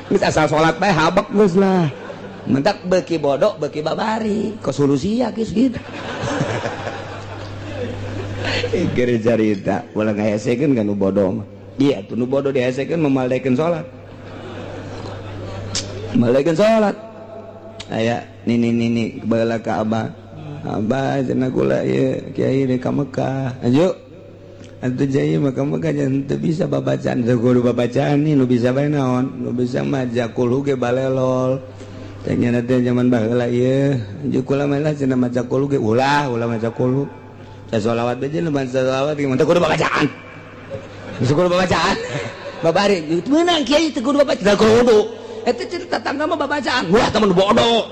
geus asal salat bae habek geus lah mentak beuki bodoh beuki babari ke solusi ya geus gitu. Keur carita ulah ngahesekeun ka nu bodoh mah iya tuh nu bodoh dihesekeun memaldekeun salat maldekeun salat aya nini nini baheula ka abah abah cenah kula ieu kiai deui ka Mekah aju atuh jaya maka maka teu bisa babacaan teu kudu babacaan nih nu bisa bae naon nu bisa mah jakul ge balelol Teh nya teh zaman baheula ieu jeung kula mah lah cenah maca kulu ge ulah ulah maca kulu. Salawat aja lu maca salawat gimana teu kudu babacaan. Teu kudu babacaan. Babari meunang kiai teu kudu babacaan. Teu kudu. Eta cerita tetangga mah babacaan. Wah, temen bodoh.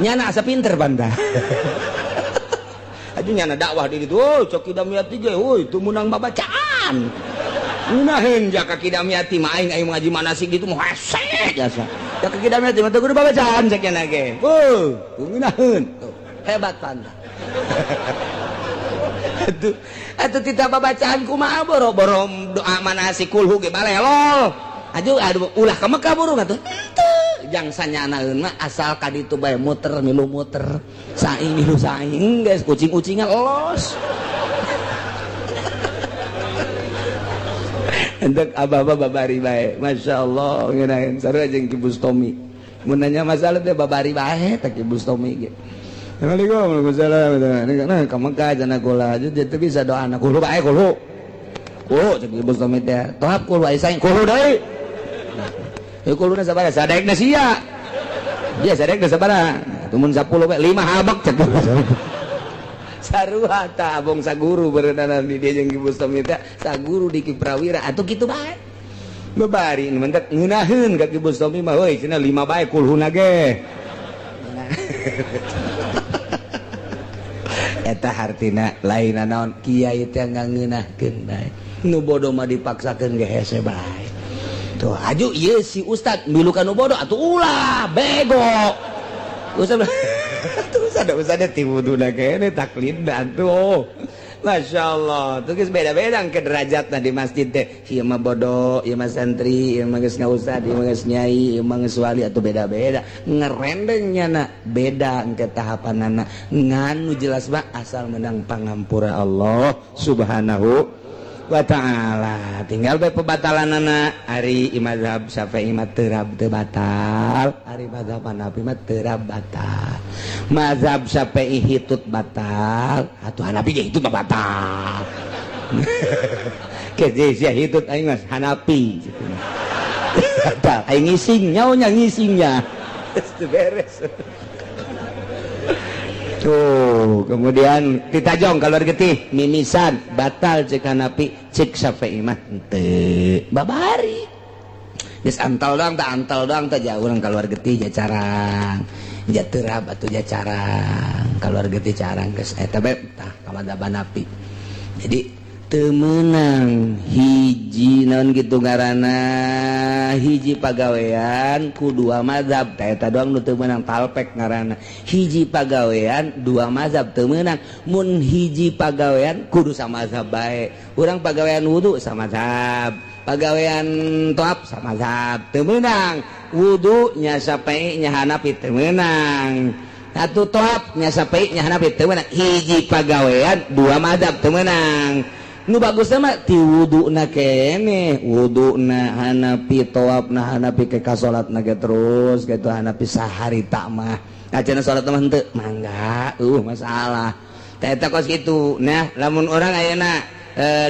Nyana asa pinter banda. Aduh nyana dakwah di ditu, oh cok Kidamiyati ge, euy teu meunang babacaan. Ngeunaheun jaka Kidamiyati mah aing aing ngaji manasik gitu mah hese jasa. Jaka Kidamiyati mah teu kudu babacaan cek nyana ge. Heuh, ngeunaheun. Hebat panda. Atuh atuh tita babacaan kumaha boro-boro doa manasik kulhu ge balelol. Aduh aduh ulah ka Mekah burung atuh. Henteu jang sanyanaeun mah asal ka ditu bae muter milu muter. Saing milu saing geus kucing-kucingan los. Hendak abah-abah babari bae. Masyaallah ngeunaheun sarua jeung Ki Bustomi. Mun nanya masalah teh babari bae teh Ki Bustomi ge. Assalamualaikum warahmatullahi wabarakatuh. Nah, ka Mekah cenah kula teu bisa doa na kulu bae kulu. Kulu cek Ki Bustomi teh. Tohap kulu aya saing kulu deui. Heuh kuluna sabaraha? Sadaekna sia. Dia sadaekna sabaraha? Tumun 10 bae 5 habak cek. Sarua ta abong saguru berenang di dia jeung Ki Bustomi teh saguru di Ki Prawira atuh kitu bae. Babari nu mentek ngeunaheun ka Ki Bustomi mah euy cenah 5 bae kulhuna ge. Eta hartina lain naon kiai teh ngangeunahkeun bae. Nu bodoh mah dipaksakeun ge hese bae. Tuh aju ieu si ustad milu ka nu bodoh atuh ulah bego. Ustad tuh ada ustad ti wuduna kene taklid atuh. Masya Allah, tuh geus beda-beda ke derajatna di masjid teh. Ieu mah bodoh, ieu mah santri, ieu mah geus ngaustad, ieu mah geus nyai, ieu mah geus wali atuh beda-beda. Ngerendeng nyana beda engke tahapanana. Ngan nu jelas mah asal menang pangampura Allah Subhanahu wa ta'ala. Tinggal bae pebatalanana ari mazhab Syafi'i mah terab teu batal, ari mazhab Hanafi mah terab batal. Mazhab Syafi'i hitut batal, atuh Hanafi ge hitut mah batal. Ke sia hitut aing mah Hanafi. Batal aing ngising nyaonya ngisingnya. Geus beres. Tuh, kemudian ditajong keluar getih mimisan batal cek Hanafi cek Syafi'i mah henteu. Babari. Geus antal doang tah antal doang tah jauh urang keluar getih ja carang. Ja terab atuh ja carang. Keluar getih carang geus eta bae tah ka mazhab Hanafi. Jadi teu meunang hiji naon kitu ngaranna hiji pagawean ku dua mazhab tah eta doang nu teu meunang talpek ngaranna. Hiji pagawean dua mazhab teu meunang. Mun hiji pagawean kudu samazhab bae. Urang pagawean wudu samazhab, pagawean toap samazhab teu meunang. Wudu nya Syafi'i nya Hanafi teu meunang. Atuh toap nya Syafi'i nya Hanafi teu meunang. Hiji pagawean dua mazhab teu meunang. Nu bagusna mah ti wuduna keneh, wuduna Hanafi, toapna Hanafi, ke ka salatna ge terus kitu Hanafi saharita mah. Acan salat mah henteu, mangga, masalah. Tah eta kos kitu. Nah, lamun urang ayeuna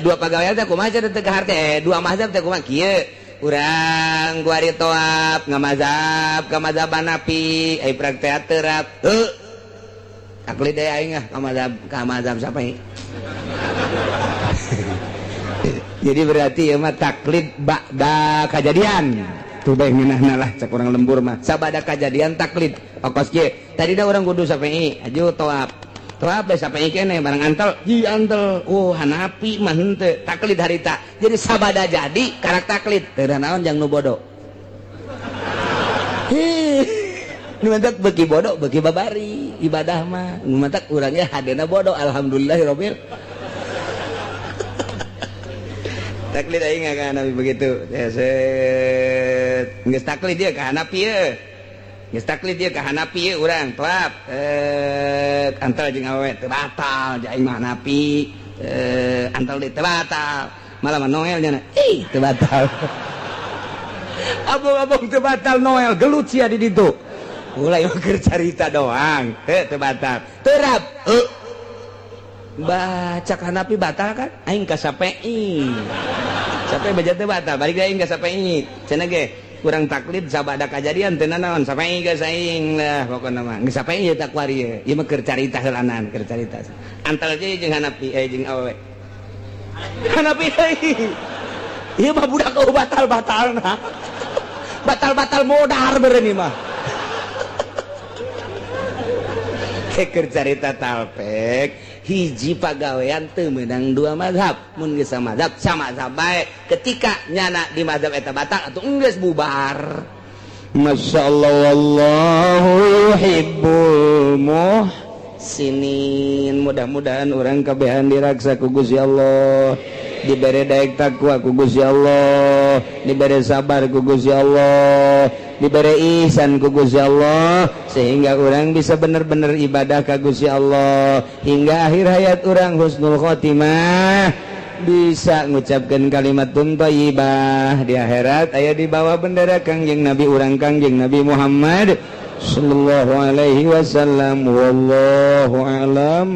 dua pagawean teh kumaha cenah teu kaharte, dua mazhab teh kumaha kieu. Urang kuari toap ngamazhab ka mazhab Hanafi, ai praktek terap. Heuh. Taklid deui aing ah ka mazhab Syafi'i. Jadi berarti ya mah taklid ba'da kajadian. Tuh bae ngeunahna lah cek urang lembur mah. Sabada kajadian taklid. Okos kieu. Tadi da urang kudu Syafi'i, aju toap. Toap bae Syafi'i keneh barang antel, ji antel. Oh Hanafi mah henteu, taklid harita. Jadi sabada jadi karak taklid. Teu naon jang nu bodoh. Hih. Nu mantak beuki bodoh beuki babari ibadah mah. Nu mantak urangnya hadena bodoh alhamdulillahirabbil. Taklid aing ka Hanafi begitu. Set geus taklid ieu ka Hanafi ieu. Geus taklid ieu ka Hanafi ieu urang toap. Antal jeung awewe teu batal ja aing mah Hanafi. Antal deui teu batal. Malah mah Noel nya. Ih, teu batal. Abong-abong teu batal Noel gelut sia di ditu. Ulah ieu keur carita doang. Heuh teu batal. Terap. Heuh. Baca Hanafi batal kan? Aing ka Syafi'i. Sampai baca teu batal, balik deui aing ka Syafi'i. Cenah ge Kurang taklid sabada kajadian teu nanaon sampai geus aing lah pokona mah. Geus sampai ieu takwari ieu. Ieu mah keur carita heulanan, keur carita. Antal je jeung Hanapi jeung awewe. Hanapi deui. Ieu mah budak batal-batalna. Batal-batal modar beureun ieu mah. Keur carita talpek hiji pagawean teu meunang dua mazhab. Mun geus mazhab sama mazhab bae. Ketika nyana di mazhab eta batal atuh enggeus bubar. Masyaallah wallahu yuhibbul muhsinin. Mudah-mudahan urang kabehan diraksa ku Gusti Allah, dibere daek takwa ku Gusti Allah, dibere sabar ku Gusti Allah, dibere ihsan ku Gusti Allah, sehingga orang bisa bener-bener ibadah ka Gusti Allah hingga akhir hayat orang husnul khotimah, bisa ngucapkan kalimat thayyibah di akhirat aya di bawah bendera Kangjeng Nabi urang, Kangjeng Nabi Muhammad sallallahu alaihi wasallam. Wallahu alam.